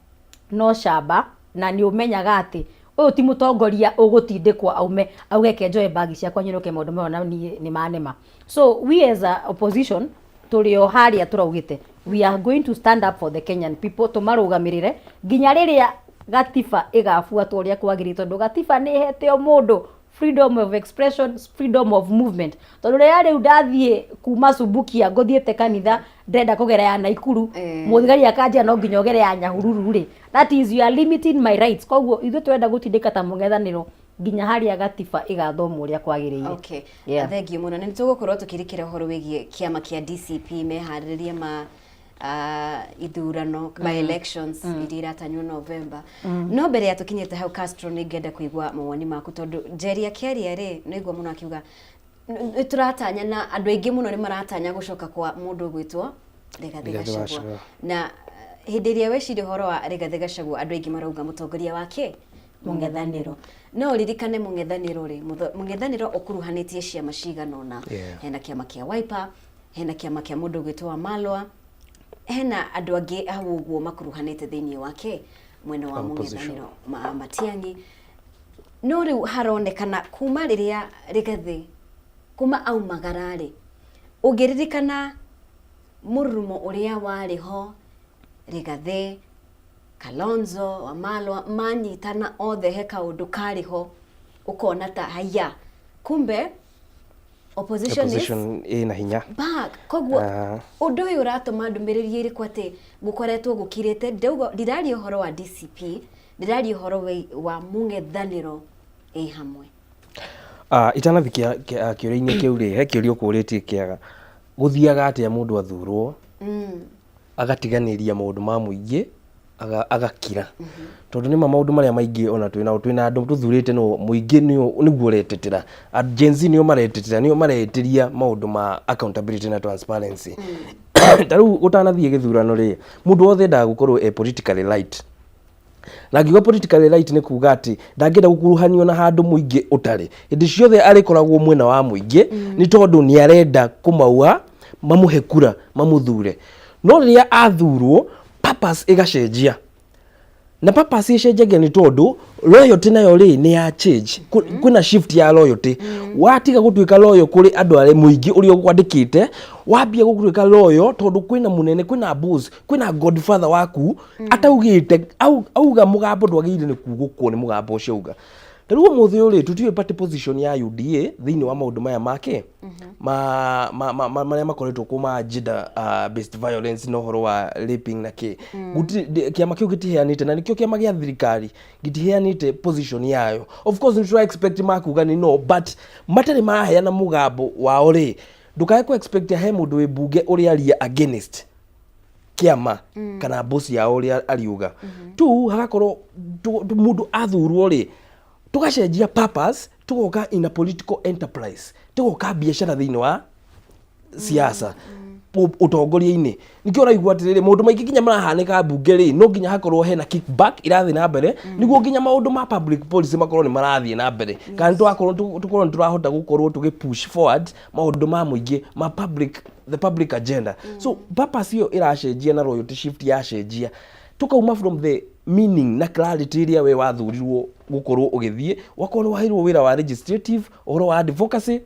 no camba na nĩ ũmenyaga atĩ ũyũ ti mũtongoria ũgũtindĩkwo aume auge ke njoe bagi ciakwa nyinũke, maũndũ maya na niĩ nĩ manema. So we as a opposition tũrĩ o harĩa tũraugĩte we are going to stand up for the Kenyan people, tũmarũgamĩrĩre nginya rĩrĩa gatiba ĩgabuatwo ũrĩa kwagĩrĩire, tondũ gatiba nĩ ĩhete o mũndũ freedom of expression, freedom of movement. Tondũ rĩrĩa rĩu ndathiĩ kuma Subukia ngũthiĩte kanitha, ndĩrenda kũgera ya Naikuru, mũthigari akanjĩra no nginya ũgere ya Nyahururu rĩ, that is you are limiting my rights. Koguo ithuĩ tũrenda gũtindĩka ta mũng'ethanĩro nginya harĩa gatiba ĩgathomwo ũrĩa kwagĩrĩire. Okay. Yeah. Thengiũ mũno. Na nĩ tũgũkorwo tũkĩrĩkĩra ũhoro wĩgiĩ kĩama kĩa DCP, meharĩrĩria ma ithurano, by elections iria iratanywo November. No mbere ya tũkinyĩte hau, Castro, nĩ ngenda kũigua mawoni maku, tondũ Njeri akĩaria rĩ, nĩ igua mũno akiuga nĩ tũratanya na andũ aingĩ mũno nĩ maratanya gũcoka kwa mũndũ ũgwĩtwo Rigathĩ Rigathĩ Gachagua. Gachagua. Na hĩndĩ ĩrĩa weciria ũhoro wa Rigathĩ Gachagua, andũ aingĩ marauga mũtongoria wake mũng'ethanĩro. No ũririkane mũng'ethanĩro rĩ, mũng'ethanĩro ũkuruhanĩtie ciama cigana ũna. Hena kĩama kĩa Wiper, hena kĩama kĩa mũndũ ũgwĩtwo Wamalwa, hena andũ angĩ hau ũguo makuruhanĩte thĩinĩ wake mwena wa Opposition. mũng'ethanĩro ma Matiang'i. No rĩu haronekana kuma rĩrĩa Rigathĩ kuma aumagara rĩ, ũngĩririkana mũrurumo ũrĩa warĩ ho, Rigathĩ, Kalonzo, Wamalwa manyitana othe, he kaũndũ karĩ ho ũkona ta haya, kumbe opposition is Opposition ĩna hinya back. Koguo ũndũ ũyũ ũratũma ndũmĩrĩri ĩrĩkũ atĩ gũkoretwo gũkirĩte? Ndauga ndiraria ũhoro wa DCP, ndiraria ũhoro wa mũng'ethanĩro ĩ hamwe. Itanathi kĩũria-inĩ kĩu rĩ, he kĩũria ũkũrĩtie kĩaga gũthiaga atĩa mũndũ athurwo agatiganĩria maũndũ ma mũingĩ, agakira, tondũ nĩma maũndũ marĩa maingĩ ona twĩnao, twĩna andũ tũthurĩte, no mũingĩ nĩguo ũretetera. Gen Z nĩo maretetera, nĩo maretĩria maũndũ ma accountability na transparency. Ta rĩu gũtanathiĩ gĩthurano rĩ, mũndũ wothe endaga gũkorwo e politically right, na ngiuga politically right nĩ kuga atĩ ndangĩenda gũkuruhanio na handũ mũingĩ ũtarĩ. Hĩndĩ ciothe arĩkoragwo mwena wa mũingĩ, nĩ tondũ nĩ arenda kũmaua mamũhe kura mamũthure. No rĩrĩa athurwo, purpose ĩgacenjia, na purpose ĩcenjagia nĩ tondũ loyalty nayo rĩ nĩ ya change. Kwĩna shift ya loyalty. Watiga gũtuĩka loyal kũrĩ andũ arĩa mũingĩ ũrĩa ũkwandĩkĩte, wambia gũtuĩka loyal tondũ kwĩna mũnene, kwĩna boss, kwĩna godfather waku ataugĩte auga mũgambo ndwagĩrĩire nĩ kugũkwo nĩ mũgambo ũcio auga. Ta rĩu ũmũthĩ ũyũ rĩ, tũtiũĩ party position ya UDA thĩinĩ wa maũndũ maya make ma marĩa makoretwo kuo ma gender based violence na ũhoro wa raping na kĩ. Kĩama kĩu gĩtiheanĩte, na nĩkĩo kĩama gĩa thirikari gĩtiheanĩte position yayo. Of course nĩ tũra expect makuga nĩ no, but matarĩ maheana mũgambo wao rĩ, ndũkae kũ expect he mũndũ wĩ mbunge ũrĩa aria against kĩama kana boss yao ũrĩa ariuga tu. Hagakorwo mũndũ athurwo rĩ, tũgacenjia purpose, tũgoka in a political enterprise, tũgoka biacara thĩinĩ wa siasa ũtongoria-inĩ. Nĩkĩo ũraigua atĩrĩrĩ, maũndũ maingĩ nginya marahanĩka mbunge rĩ, no nginya hakorwo hena kickback irathiĩ na mbere nĩguo nginya maũndũ ma public policy makorwo nĩ marathiĩ na mbere, kana tũgakorwo tũkorwo nĩ tũrahota gũkorwo tũgĩ push forward maũndũ ma mũingĩ ma public, the public agenda. So purpose ĩyo ĩracenjia na loyalty shift yacenjia, tukauma from the meaning na clarity ĩrĩa we wathurirwo gũkorwo ũgĩthiĩ. Wakorwo nĩ waheirwo wĩra wa legislative, ũhoro wa advocacy,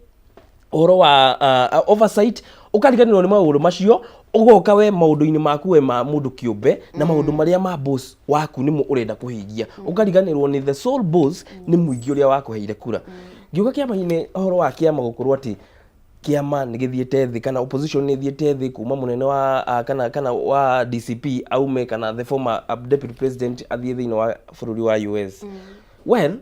ũhoro wa oversight, ũkariganĩrwo nĩ maũndũ macio, ũgoka we maũndũ-inĩ maku we ma mũndũ kĩũmbe na maũndũ marĩa ma boss waku nĩmo ũrenda kũhingia, ũkariganĩrwo nĩ the sole boss nĩ mũingĩ ũrĩa wakũheire kura. Ngiuga kĩama-inĩ, ũhoro wa kĩama gũkorwo atĩ Kĩama nĩ gĩthiĩte thĩ kana opposition nĩ ĩthiĩte thĩ kuma mũnene wa kana wa DCP aume kana the former deputy president athiĩ thĩinĩ wa bũrũri wa US. Well,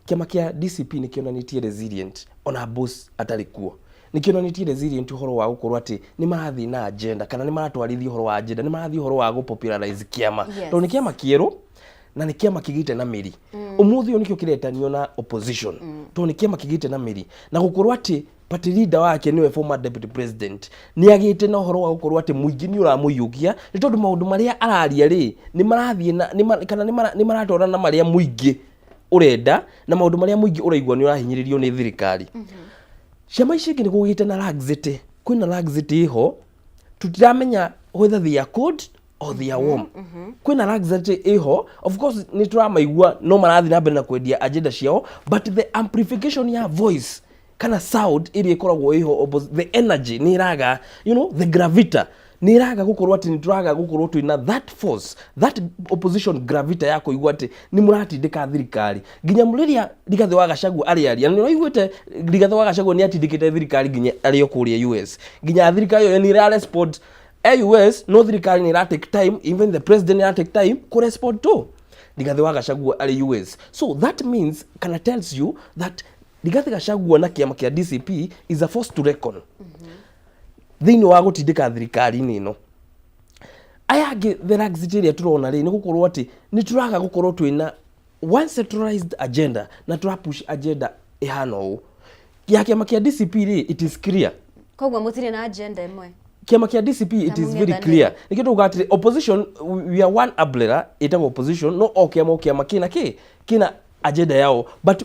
kĩama kĩa DCP nĩ kĩonanĩtie resilient ona boss atarĩ kuo. Nĩ kĩonanĩtie resilient ũhoro wa gũkorwo atĩ nĩ marathiĩ na agenda kana nĩ maratwarithia ũhoro wa agenda, nĩ marathiĩ ũhoro wa gũ popularize kĩama. Tondũ nĩ kĩama kĩerũ na nĩ kĩama kĩgĩte na mĩri. Ũmũthĩ ũyũ nĩkĩo kĩretanio na opposition. Tondũ nĩ kĩama kĩgĩte na mĩri na gũkorwo atĩ party leader wake nĩwe former deputy president nĩ agĩte na ũhoro wa gũkorwo atĩ mũingĩ nĩ ũramũiyũkia nĩ tondũ maũndũ marĩa araria rĩ nĩ marathiĩ na nĩ ma- kana nĩ mara- nĩ maratwarana na marĩa mũingĩ ũrenda na maũndũ marĩa mũingĩ ũraigua nĩ ũrahinyĩrĩrio nĩ thirikari. Ciama ici ingĩ nĩ kũgĩte na laxity, kwĩna laxity ĩho, tũtiramenya whether they are cold or they are warm. Kwĩna laxity ĩho, of course nĩ tũramaigua no marathiĩ na mbere na kwendia agenda ciao, but the amplification ya voice kana sound ĩrĩa ĩkoragwo ĩho, the energy nĩ ĩraga, the gravita nĩ ĩraga gũkorwo atĩ nĩ tũraga gũkorwo twĩna that force, that opposition gravita ya kũigua atĩ nĩ mũratindĩka thirikari nginya rĩrĩa Rigathĩ wa Gachagua arĩaria. Na nĩ ũraiguĩte Rigathĩ wa Gachagua nĩ atindĩkĩte thirikari nginya arĩ o kũrĩa US, nginya thirikari ĩyo nĩ ĩra respond e US, no thirikari nĩ ĩra take time, even the president nĩ ĩra take time kũ respond to Rigathĩ wa Gachagua arĩ US. So that means kana tells you that Rigathĩ Gachagua na kĩama kĩa DCP is a force to reckon thĩinĩ wa gũtindĩka thirikari-inĩ ĩno. Aya angĩ, the laxity ĩrĩa tũrona rĩ, nĩ gũkorwo atĩ nĩ tũraga gũkorwo twĩna one centralized agenda na tũra push agenda ĩhana ũũ. Ya kĩama kĩa DCP rĩ, it is clear. Koguo mũtirĩ na agenda ĩmwe? Kĩama kĩa DCP, it is very mũng'ethanĩro. clear. Nĩkĩo tũuga atĩrĩ, opposition, we are one umbrella ĩtagwo opposition, no o kĩama o kĩama kĩna kĩ kĩna agenda yao, but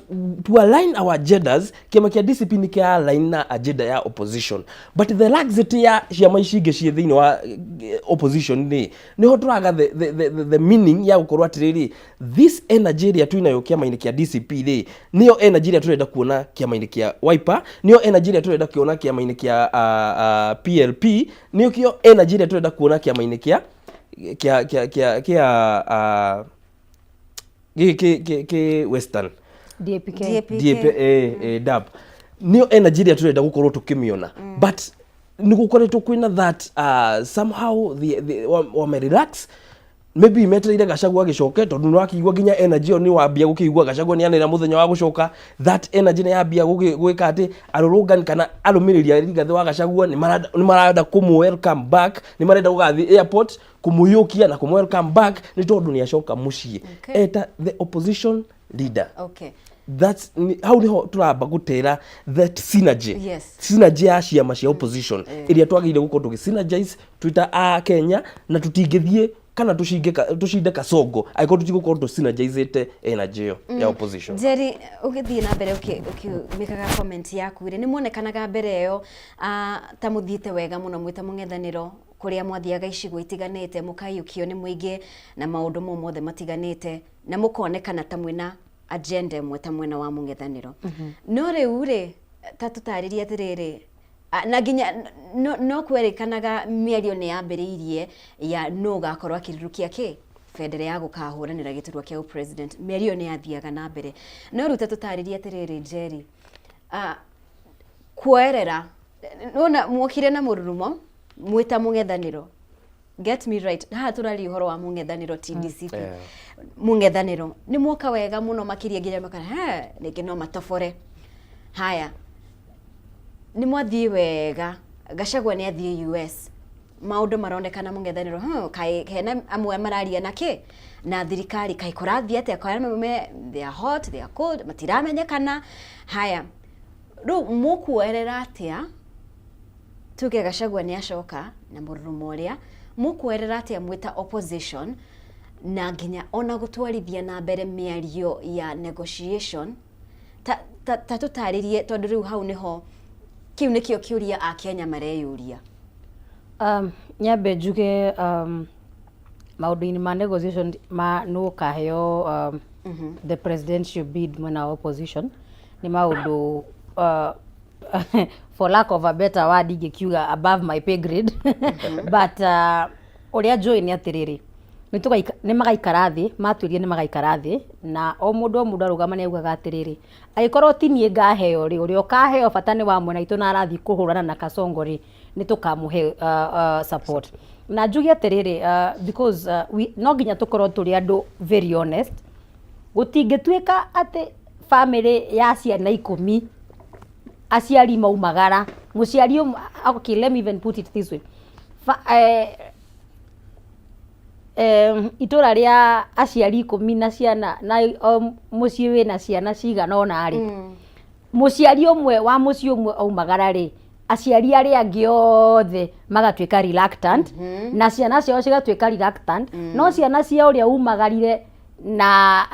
to align our agendas, kĩama kĩa DCP nĩ kĩa align na agenda ya opposition, but the laxity ya ciama ici ingĩ ciĩ thĩinĩ wa opposition rĩ, nĩho tũraga the meaning ya gũkorwo atĩrĩrĩ, this energy ĩrĩa twĩnayo kĩama-inĩ kĩa DCP rĩ, nĩyo energy ĩrĩa tũrenda kuona kĩama-inĩ kĩa Wiper, nĩyo energy ĩrĩa tũrenda kuona kĩama-inĩ kĩa PLP, nĩyo kĩo energy ĩrĩa tũrenda kuona kĩama-inĩ kĩa gĩkĩ kĩ Western. DAPK. DAPK. DAP, DAP, nĩyo energy ĩrĩa tũrenda gũkorwo tũkĩmĩona, but nĩ gũkoretwo kwĩna that somehow the wame relax, maybe metereire Gachagua agĩcoke, tondũ nĩ wakĩigua nginya energy ĩyo nĩ wambia gũkĩigua Gachagua nĩ anĩrĩra mũthenya wa gũcoka. That energy nĩ yambia gwĩka atĩ arũrũngani kana arũmĩrĩri a Rigathĩ wa Gachagua nĩ marenda kũmũ welcome back, nĩ marenda gũgathiĩ airport kũmũiyũkia na kũmũ welcome back nĩ tondũ nĩ acoka mũciĩ eta the opposition leader. That's hau niho turamba gutera that synergy, synergy ya ciama cia opposition ĩrĩa twagĩrĩire gũkorwo tũgĩ synergize twĩ a Kenya, na tũtingĩthiĩ kana tũcinde kasongo angĩkorwo tũtigũkorwo tũ synergizĩte energy ĩyo ya opposition. Jerry, ũgĩthiĩ na mbere ũkĩmĩkaga comment yaku rĩ, nĩ muonekanaga mbere ĩyo ta mũthiĩte wega mũno mwĩ ta mũng'ethanĩro, kũrĩa mwathiaga icigo itiganĩte mũkaiyũkio nĩ mũingĩ na maũndũ mau mothe matiganĩte, na mũkonekana ta mwĩna agenda ĩmwe ta mwena wa mũng'ethanĩro. No rĩu rĩ, ta tũtarĩrie atĩrĩrĩ, na nginya no kwerĩkanaga mĩario nĩ yambĩrĩirie ya no ũgakorwo akĩrurukia kĩ bendera ya gũkahũranĩra gĩturwa kĩa president. Mĩario ĩyo nĩ yathiaga na mbere, no rĩu ta tũtarĩrie atĩrĩrĩ, Jerry, kuoerera nona mwokire na mũrurumo mwĩta mũng'ethanĩro. Get me right, haha tũraria ũhoro wa mũng'ethanĩro TDCP. Mũng'ethanĩro nĩ mwoka wega mũno makĩria nginya makara he rĩngĩ no matobore. Haya, nĩ mwathiĩ wega, Gachagua nĩ athiĩ US, maũndũ maronekana mũng'ethanĩro kaĩ hena amwe mararia na kĩ na thirikari, kaĩ kũrathiĩ atĩa? Kaĩ amwe they are hot, they are cold, matiramenyekana. Haya, rĩu mũkuoerera atĩa? Tuge Gachagua nĩ acoka na mũrurumo ũrĩa, mũkuoerera atĩa mwĩta opposition na nginya ona gũtwarithia na mbere mĩario ya negotiation? Ta tũtarĩrie, tondũ rĩu hau nĩho kĩu nĩkĩo kĩũria a Kenya mareyũria. Nyambe njuge maũndũ-inĩ ma negotiation ma nũ ũkaheo the presidential bid mwena wa opposition nĩ maũndũ, for lack of a better word, ingĩkiuga above my pay grade, but ũrĩa njũĩ nĩ atĩrĩrĩ, Nĩ magaikara thĩ, matuĩrie nĩ magaikara thĩ, na o mũndũ o mũndũ arũgama nĩ augaga atĩrĩrĩ, angĩkorwo ti niĩ ngaheo rĩ, ũrĩa ũkaheo bata nĩ wa mwena witũ na arathiĩ kũhũrana na Kasongo rĩ, nĩ tũkamũhe support. Na njuge atĩrĩrĩ, because no nginya tũkorwo tũrĩ andũ very honest, gũtingĩtuĩka atĩ bamĩrĩ ya ciana 10 aciari maumagara, mũciari ũmwe, okay, let me even put it this way. Itũra rĩa aciari 10 na ciana na o mũciĩ wĩna ciana cigana ũna rĩ, mũciari ũmwe wa mũciĩ ũmwe aumagara rĩ, aciari arĩa angĩ othe magatuĩka reluctant, na ciana ciao cigatuĩka reluctant, no ciana cia ũrĩa umagarire na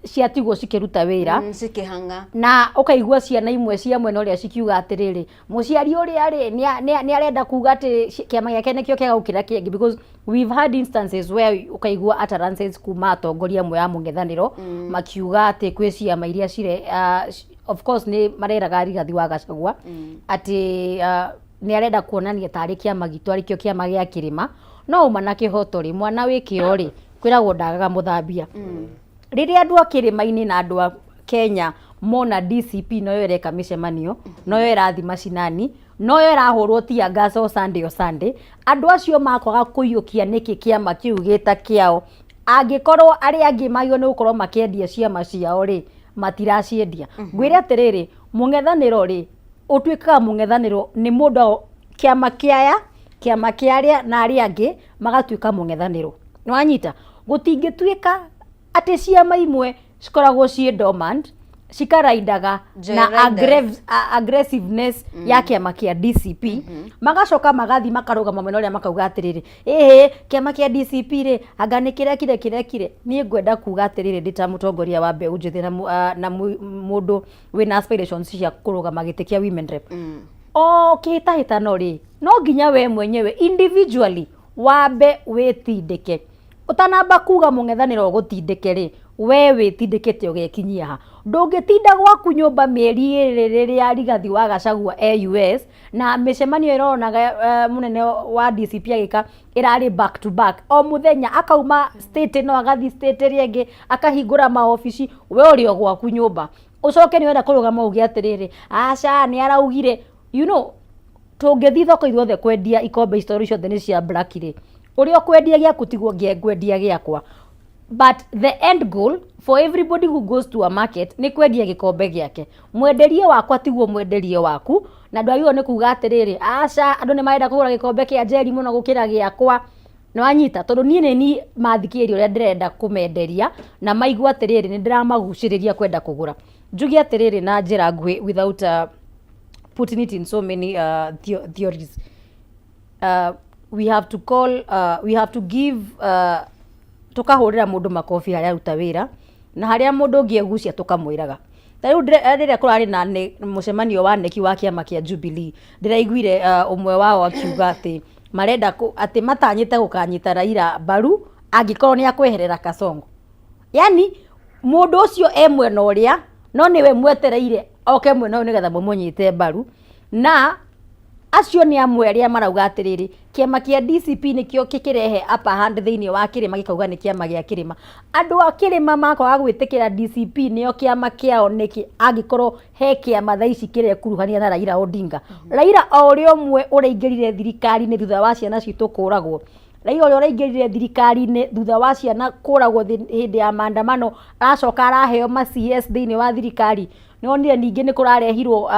ciatigwo cikĩruta wĩra. Cikĩhang'a. Na ũkaigua ciana imwe cia mwena ũrĩa cikiuga atĩrĩrĩ, mũciari ũrĩa rĩ nĩ arenda kuga atĩ kĩama gĩake nĩkĩo kĩega gũkĩra kĩngĩ, because we've had instances where ũkaigua utterances kuma atongoria amwe a mũng'ethanĩro makiuga atĩ kwĩ ciama iria cire, of course nĩ mareraga Rigathi wa Gachagua atĩ nĩ arenda kuonania tarĩ kĩama gitũ arĩ kĩo kĩama gĩa kĩrĩma. No uma na kĩhoto rĩ, mwana wĩ kĩo rĩ, kwĩragwo ndagaga mũthambia. Rĩrĩa andũ a kĩrĩma-inĩ na andũ a Kenya mona DCP noyo ĩreka mĩcemanio, noyo ĩrathiĩ macinani, noyo ĩrahũrwo tear gas o Sunday o Sunday, andũ acio makwaga kũiyũkia nĩkĩ kĩama kĩu gĩta kĩao, angĩkorwo arĩa angĩ magĩrĩirwo nĩ gũkorwo makĩendia ciama ciao rĩ, matiraciendia. Ngwĩre atĩrĩrĩ, mũng'ethanĩro rĩ, ũtuĩkaga mũng'ethanĩro nĩ mũndũ kĩama kĩaya, kĩama kĩa arĩa na arĩa angĩ magatuĩka mũng'ethanĩro. Nĩwanyita? Gũtingĩtuĩka atĩ ciama imwe cikoragwo ciĩ dormant, cikaraindaga na Joyriders. Aggressiveness ya kĩama kĩa DCP, magacoka magathiĩ makarũgama mwena ũrĩa makauga atĩrĩrĩ, ĩhĩ, kĩama kĩa DCP rĩ, anga nĩ kĩrekire kĩrekire. Niĩ ngwenda kuga atĩrĩrĩ, ndĩ ta mũtongoria wa mbeũ njĩthĩ na mũndũ wĩna aspirations cia kũrũgama gĩtĩ kĩa women rep, o kĩhĩtahĩtano rĩ, no nginya we mwenyewe individually wambe wĩtindĩke. Ũtanamba kuga mũng'ethanĩro ũgũtindĩke rĩ, we wĩtindĩkĩte ũgekinyia ha? Ndũngĩtinda gwaku nyũmba mĩeri 2 rĩrĩa Rigathi wa Gachagua e US, na mĩcemanio ĩronaga mũnene wa DCP agĩka ĩrarĩ back to back, o mũthenya akauma state ĩno agathiĩ state ĩrĩa ĩngĩ, akahingũra maobici, we ũrĩ o gwaku nyũmba, ũcoke nĩ wenda kũrũgama uge atĩrĩrĩ, aca nĩ araugire. Tũngĩthiĩ thoko ithuothe kwendia ikombe ici, tondũ ciothe nĩ cia black rĩ, ũrĩa ũkwendia gĩaku tiguo ngwendia gĩakwa, but the end goal for everybody who goes to a market nĩ kwendia gĩkombe gĩake. Mwenderie wakwa tiguo mwenderie waku, na ndwagĩrĩirwo nĩ kuga atĩrĩrĩ, aca, andũ nĩ marenda kũgũra gĩkombe kĩa Njeri mũno gũkĩra gĩakwa. Nĩwanyita? Tondũ niĩ nĩ niĩ mathikĩrĩria ũrĩa ndĩrenda kũmenderia, na maigua atĩrĩrĩ, nĩ ndĩramagucĩrĩria kwenda kũgũra. Njuge atĩrĩrĩ na njĩra nguhĩ, without putting it in so many theories, we have to call, we have to give, tukahũrĩra mũndũ makobi harĩa aruta wĩra, na harĩa mũndũ ũngĩ egucia tũkamwĩraga. Ta rĩu rĩrĩa kũrarĩ na mũcemanio wa neki wa kĩama kĩa Jubilee, ndĩraiguire ũmwe wao akiuga atĩ marenda atĩ matanyĩte gũkanyita Raila mbaru angĩkorwo nĩ akweherera Kasongo. Yani mũndũ ũcio e mwena ũrĩa, no nĩwe mwetereire oke mwena ũyũ nĩgetha mũmũnyite mbaru. Na acio nĩ amwe arĩa marauga atĩrĩrĩ, kĩama kĩa DCP nĩkĩo kĩkĩrehe upper hand thĩinĩ wa kĩrĩma, gĩkauga nĩ kĩama gĩa kĩrĩma. Andũ a kĩrĩma makwaga gwĩtĩkĩra DCP nĩo kĩama kĩao nĩkĩ, angĩkorwo he kĩama thaa ici kĩrekuruhania na Raila Odinga? Raila o ũrĩa ũmwe ũraingĩrire thirikari-inĩ thutha wa ciana citũ kũragwo, Raila ũrĩa ũraingĩrire thirikari-inĩ thutha wa ciana kũragwo hĩndĩ ya maandamano, aracoka araheo ma CS thĩinĩ wa thirikari. Nĩwonire ningĩ nĩ kũrarehirwo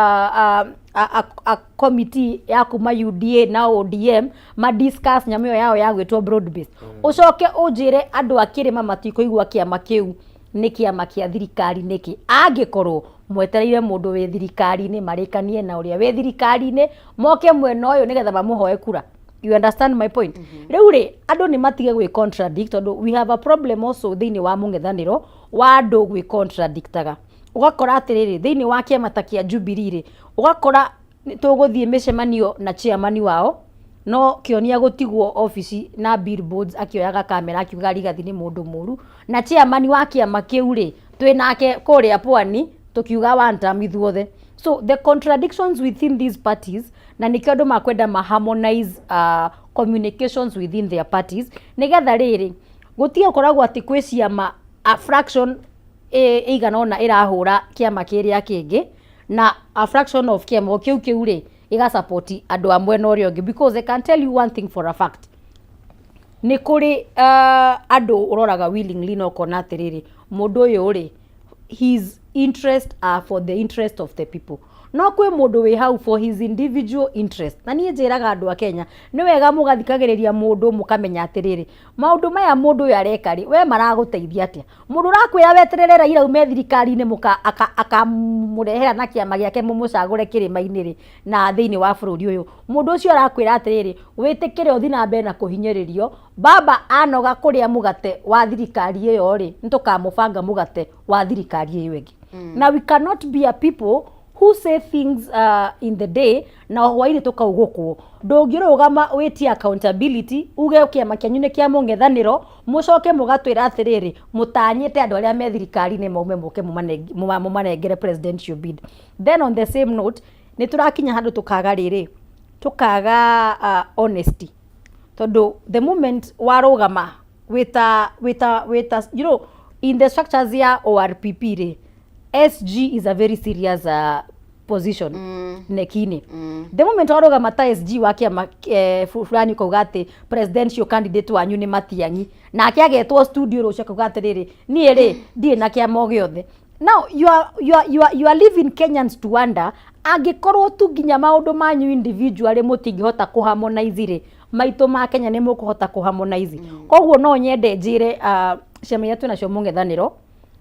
a committee ya kuma UDA na ODM ma discuss nyamũ ĩyo yao ya gwĩtwo broad based. Ũcoke ũnjĩre andũ a kĩrĩma matikũigua kĩama kĩu nĩ kĩama kĩa thirikari nĩkĩ, angĩkorwo mwetereire mũndũ wĩ thirikari-inĩ marĩkanie na ũrĩa wĩ thirikari-inĩ moke mwena ũyũ nĩgetha mamũhoe kura? You understand my point? Rĩu rĩ, andũ nĩ matige gwĩ contradict, tondũ we have a problem also thĩinĩ wa mũng'ethanĩro wa andũ gwĩ contradictaga. Ũgakora atĩrĩrĩ, thĩinĩ wa kĩama ta kĩa Jubilee rĩ, ũgakora tũgũthiĩ mĩcemanio na chairman wao, no kĩonia gũtigwo obici na billboards akĩoyaga kamera akiuga Rigathi nĩ mũndũ mũru, na chairman wa kĩama kĩu rĩ, twĩ nake kũrĩa pwani tũkiuga one term ithuothe. So the contradictions within these parties, na nĩkĩo andũ makwenda ma harmonize. Communications within their parties, nĩgetha rĩrĩ gũtige gũkoragwo atĩ kwĩ ciama, a fraction ĩigana ũna ĩrahũra kĩama kĩrĩa kĩngĩ, na a fraction of kĩama o kĩu kĩu rĩ gĩgasupport andũ a mwena ũrĩa ũngĩ, because I can tell you one thing for a fact, nĩ kũrĩ andũ ũroraga willingly na ũkona atĩrĩrĩ, mũndũ ũyũ rĩ, his interest are for the interest of the people, no kwĩ mũndũ wĩ hau for his individual interest. Na niĩ njĩraga andũ a Kenya, nĩ wega mũgathikagĩrĩria mũndũ, mũkamenya atĩrĩrĩ, maũndũ maya mũndũ ũyũ areka rĩ, we maragũteithia atĩa? Mũndũ ũrakwĩra weterere Raila ume thirikari-inĩ, akamũrehera na kĩama gĩake, mũmũcagũre kĩrĩma-inĩ rĩ na thĩinĩ wa bũrũri ũyũ, mũndũ ũcio arakwĩra atĩrĩrĩ, wĩtĩkĩre ũthiĩ na mbere na kũhinyĩrĩrio. Baba anoga kũrĩa mũgate wa thirikari ĩyo rĩ, nĩ tũkamũbanga mũgate wa thirikari ĩyo ĩngĩ. Na we cannot be a people who say things in the day na hwainĩ tũkaugũkwo. Ndũngĩrũgama wĩtie accountability, uge kĩama kĩanyu nĩ kĩa mũng'ethanĩro, mũcoke mũgatwĩra atĩrĩrĩ, mũtanyĩte andũ arĩa me thirikari-inĩ maume mũke mũmanengere presidential bid. Then on the same note, nĩ tũrakinya handũ tũkaga rĩrĩ, tũkaga honesty, tondũ the moment warũgama wĩta in the structures ya ORPP rĩ, SG is a very serious position nekini. The moment warũgama ta SG wa kĩama fulani, ukauga atĩ presidential candidate wanyu nĩ Matiang'i, nake agetwo studio rũciũ akauga atĩrĩrĩ, niĩ rĩ, ndirĩ na kĩama o gĩothe. Now you are leaving Kenyans to wonder, angĩkorwo tu nginya maũndũ manyu individually mũtingĩhota kũ harmonize rĩ, maitũ ma Kenya nĩ mũkũhota kũ harmonize? Koguo no nyende njĩre ciama iria twĩnacio mũng'ethanĩro,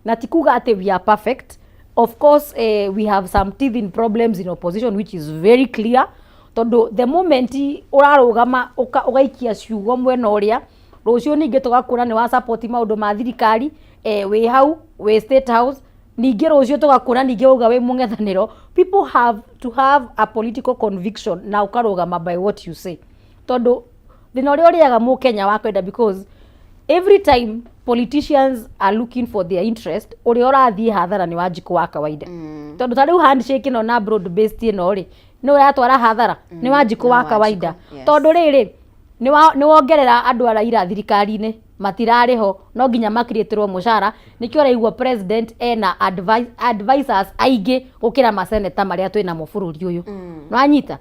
na ti kuga atĩ we are perfect. Of course, we have some teething problems in opposition, which is very clear, tondũ the moment ũrarũgama ũgaikia ciugo mwena ũrĩa, rũciũ ningĩ tũgakuona nĩ wa support maũndũ ma thirikari, wĩ hau wĩ State House, ningĩ rũciũ tũgakuona ningĩ wauga wĩ mũng'ethanĩro. People have to have a political conviction na ũkarũgama by what you say, tondũ thĩna ũrĩa ũrĩaga mũkenya wa kwenda, because every time politicians are looking for their interest, ũrĩa ũrathiĩ hathara nĩ Wanjikũ wa kawaida, tondũ ta rĩu handshake ĩno na broad based ĩno rĩ, nĩ ũratwara hathara nĩ Wanjikũ Nĩ wa Wanjikũ, kawaida, tondũ rĩrĩ nĩ wongerera andũ a Raila thirikari-inĩ matirarĩ ho, no nginya makirĩtĩrwo mũcara. Nĩkĩo ũraigua president ena advisors aingĩ gũkĩra maseneta marĩa twĩ namo bũrũri ũyũ. Nĩwanyita?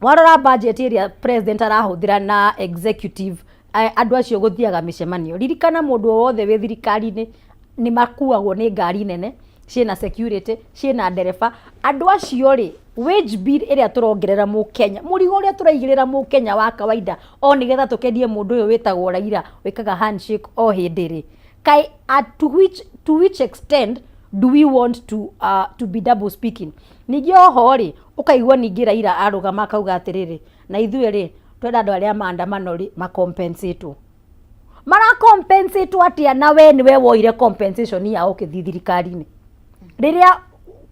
Warora budget ĩrĩa president arahũthĩra na executive, andũ acio gũthiaga mĩcemanio, ririkana mũndũ o wothe wĩ thirikari-inĩ nĩ makuagwo nĩ ngari nene ciĩna security, ciĩna ndereba. Andũ acio rĩ, wage bill ĩrĩa tũrongerera mũkenya, mũrigo ũrĩa tũraigĩrĩra mũkenya wa kawaida o nĩgetha tũkenie mũndũ ũyũ wĩtagwo Raila wĩkaga handshake o hĩndĩ rĩ, kaĩ at to which extent do we want to be double speaking? Ningĩ oho rĩ, ũkaigua ningĩ Raila arũgama akauga atĩrĩrĩ, na ithuĩ rĩ, twenda andũ arĩa maandamano rĩ macompensatwo. Maracompensatwo atĩa na we nĩwe woire compensation yao ũkĩthiĩ thirikari-inĩ rĩrĩa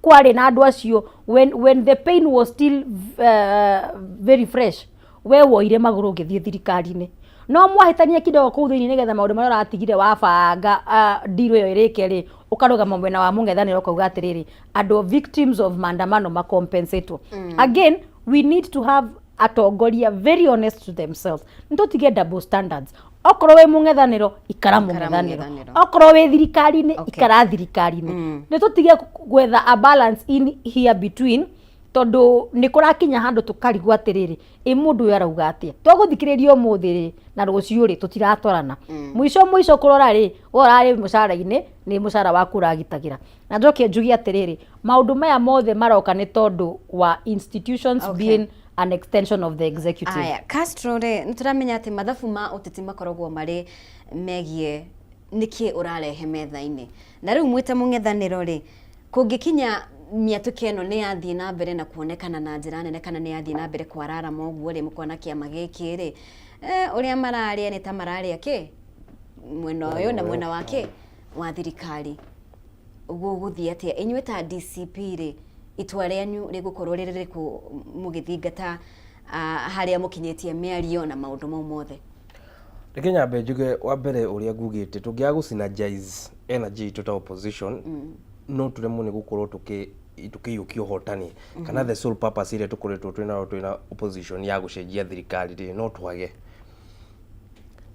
kwarĩ na andũ acio, when the pain was still very fresh? We woire magũrũ ũgĩthiĩ thirikari-inĩ, no mwahĩtania kidogo kũu thĩinĩ nĩgetha maũndũ marĩa ũratigire wabanga deal ĩyo ĩrĩke rĩ, ũkarũgama mwena wa mũng'ethanĩro ũkauga atĩrĩrĩ, andũ victims of maandamano macompensatwo. Again, we need to have atongoria very honest to themselves. Nĩtũtige double standards. Okorwo wĩ mũng'ethanĩro, ikara Ikara mũng'ethanĩro. Mũng'ethanĩro. Okorwo wĩ thirikari-inĩ, ikara thirikari-inĩ. Nĩ tũtige gwetha a balance in here between, tondũ nĩ kũrakinya handũ tũkarigwo atĩrĩrĩ, ĩ mũndũ ũyũ arauga atĩa? Twagũthikĩrĩria ũmũthĩ rĩ na rũciũ rĩ, tũtiratwarana. Mũico mũico kũrora rĩ, we ũrarĩ mũcara-inĩ, nĩ mũcara waku ũragitagĩra. Na njoke njuge atĩrĩrĩ, maũndũ maya mothe maroka nĩ tondũ wa institutions being an extension of the executive. Aya, Castro rĩ, nĩ tũramenya atĩ mathabu ma ũteti makoragwo marĩ megiĩ nĩkĩ ũrarehe metha-inĩ. Na rĩu mwĩta mũng'ethanĩro rĩ, kũngĩkinya mĩatũka ĩno nĩ yathiĩ na mbere na kuonekana na njĩra nene, kana nĩ yathiĩ na mbere kwararama ũguo rĩ, mũkona kĩama gĩkĩ rĩ, ũrĩa mararĩa nĩ ta mararĩa kĩ mwena ũyũ na mwena wa kĩ wa thirikari, gũgũthiĩ atĩa? Inyuĩ ta DCP rĩ, itua rĩanyu rĩgũkorwo rĩrĩ rĩrĩkũ mũgĩthingata harĩa mũkinyĩtie mĩario na maũndũ mau mothe? Reke nyambe njuge wa mbere ũrĩa ngugĩte, tũngĩaga gũ synergize energy itũ ta opposition, no tũremwo nĩ gũkorwo tũkĩiyũkia ũhotani kana the sole purpose ĩrĩa tũkoretwo twĩnayo twĩna opposition ya gũcenjia thirikari rĩ, no twage.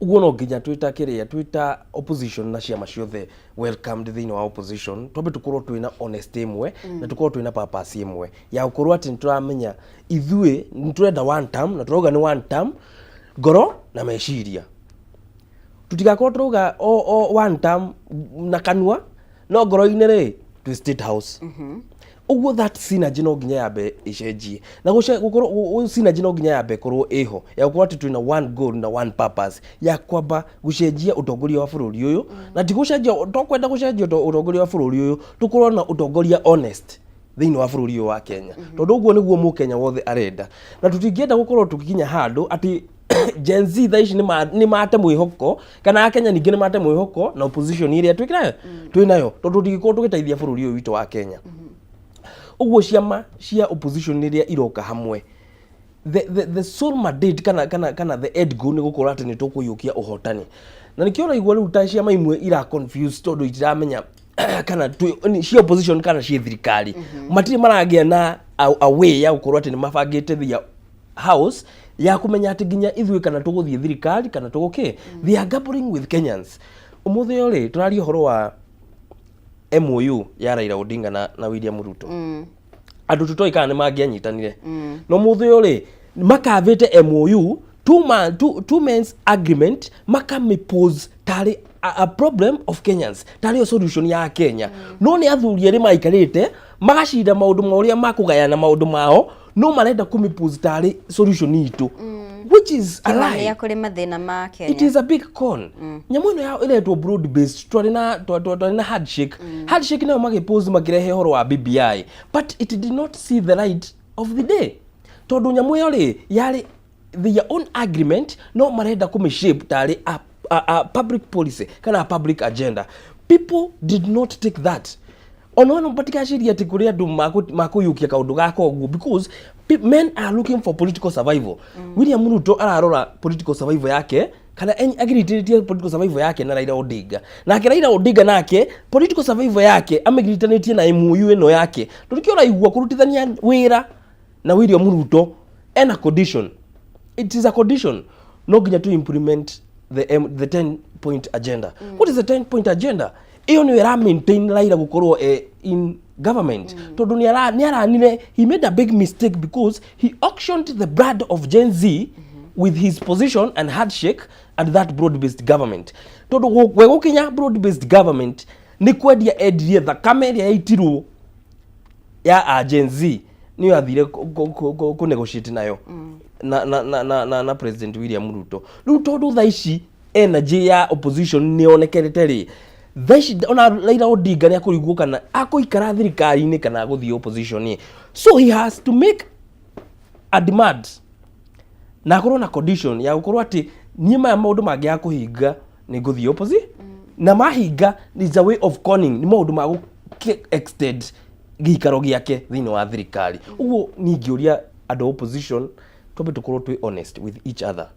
Ũguo no nginya twĩta kĩrĩa twĩta opposition na ciama ciothe welcomed thĩinĩ wa opposition, twambe tũkorwo twĩna honesty ĩmwe na tũkorwo twĩna purpose ĩmwe ya gũkorwo atĩ nĩtũramenya ithuĩ nĩtũrenda one term, na tũrauga nĩ one term ngoro na meciria. Tũtigakorwo tũrauga o one term na kanua, no ngoro-inĩ rĩ, twĩ State House. Ũguo that synergy no nginya yambe ĩcenjie na gũkorwo synergy no nginya yambe ĩkorwo ĩho ya gũkorwo atĩ twĩna one goal na one purpose ya kwamba gũcenjia ũtongoria wa bũrũri ũyũ. Na ti gũcenjia, to kwenda gũcenjia ũtongoria wa bũrũri ũyũ, tũkorwo na ũtongoria honest thĩinĩ wa bũrũri ũyũ wa Kenya, tondũ ũguo nĩguo mũkenya wothe arenda. Na tũtingĩenda gũkorwo tũgĩkinya handũ atĩ Gen Z thaa ici nĩ mate mwĩhoko, kana akenya ningĩ nĩ mate mwĩhoko na opposition ĩrĩa twĩkĩrayo twĩ nayo, tondũ tũtingĩkorwo tũgĩteithia bũrũri ũyũ witũ wa Kenya. Ũguo ciama cia opposition rĩrĩa iroka hamwe, the sole mandate kana the end goal nĩ gũkorwo atĩ nĩ tũkũiyũkia ũhotani. Na nĩkĩo ũraigua rĩu ta ciama imwe ira confuse, tondũ itiramenya kana cia opposition kana ciĩ thirikari. Matirĩ maragĩa na a way ya gũkorwo atĩ nĩ mabangĩte their house ya kũmenya atĩ nginya ithuĩ kana tũgũthiĩ thirikari kana tũgũkĩ. They are gambling with Kenyans. Ũmũthĩ ũyũ rĩ, tũraria ũhoro wa MOU ya Raila Odinga na William Ruto. Andũ tũtoĩ kana nĩ mangĩanyitanire, no mũthĩ ũyũ rĩ, makavĩte MOU, two men's agreement, makamĩpose tarĩ a problem of Kenyans, tarĩ yo solution ya Kenya. No nĩ athuri erĩ maikarĩte magacinda maũndũ ma ũrĩa makũgayana maũndũ mao, no marenda kũmĩpose tarĩ solution itũ, which is a lie. Kĩhonia kũrĩ mathĩna ma Kenya. It is a big con. Nyamũ ĩno ya ĩretwo broad based, twarĩ na handshake. Handshake nayo magĩpose, makĩrehe ũhoro wa BBI, but it did not see the light of the day, tondũ nyamũ ĩyo rĩ, yarĩ their own agreement, no marenda kũmĩ-shape tarĩ a public policy kana a public agenda. People did not take that. Ona no matikaciria atĩ kũrĩ andũ makũiyũkia kaũndũ gaka ũguo, because men are looking for political survival. William Ruto ararora political survival yake, kana agiritĩrĩtie political survival yake na Raila Odinga. Nake Raila Odinga nake political survival yake amĩgirithanĩtie na MOU ĩno yake, tondũ kĩo ũraigua kũrutithania wĩra na William Ruto ena condition. It is a condition, no nginya to implement the 10 point agenda. What is the 10 point agenda? Iyo nĩyo ĩra maintain Raila gũkorwo in government, tondũ nĩ aranire, he made a big mistake because he auctioned the blood of Gen Z with his position and handshake and that broad based government, tondũ we gũkinya broad based government nĩ kwendia endirie thakame ĩrĩa yaitirwo ya a Gen Z, niyo athire kũ negotiate nayo na President William Ruto. Rĩu tondũ thaa ici energy ya opposition nĩ yonekerete rĩ, thaa ici ona Raila Odinga nĩ akũrigwo kana akũikara thirikari-inĩ kana agũthiĩ opposition ĩ. So he has to make a demand na akorwo na condition ya gũkorwo atĩ niĩ maya maũndũ mangĩaga kũhinga, nĩ ngũthiĩ opposite. Na mahinga is a way of conning, nĩ maũndũ ma gũ extend gĩikaro gĩake thĩinĩ wa thirikari. Ũguo niĩ ingĩũria andũ a opposition, twambe tũkorwo twĩ honest with each other.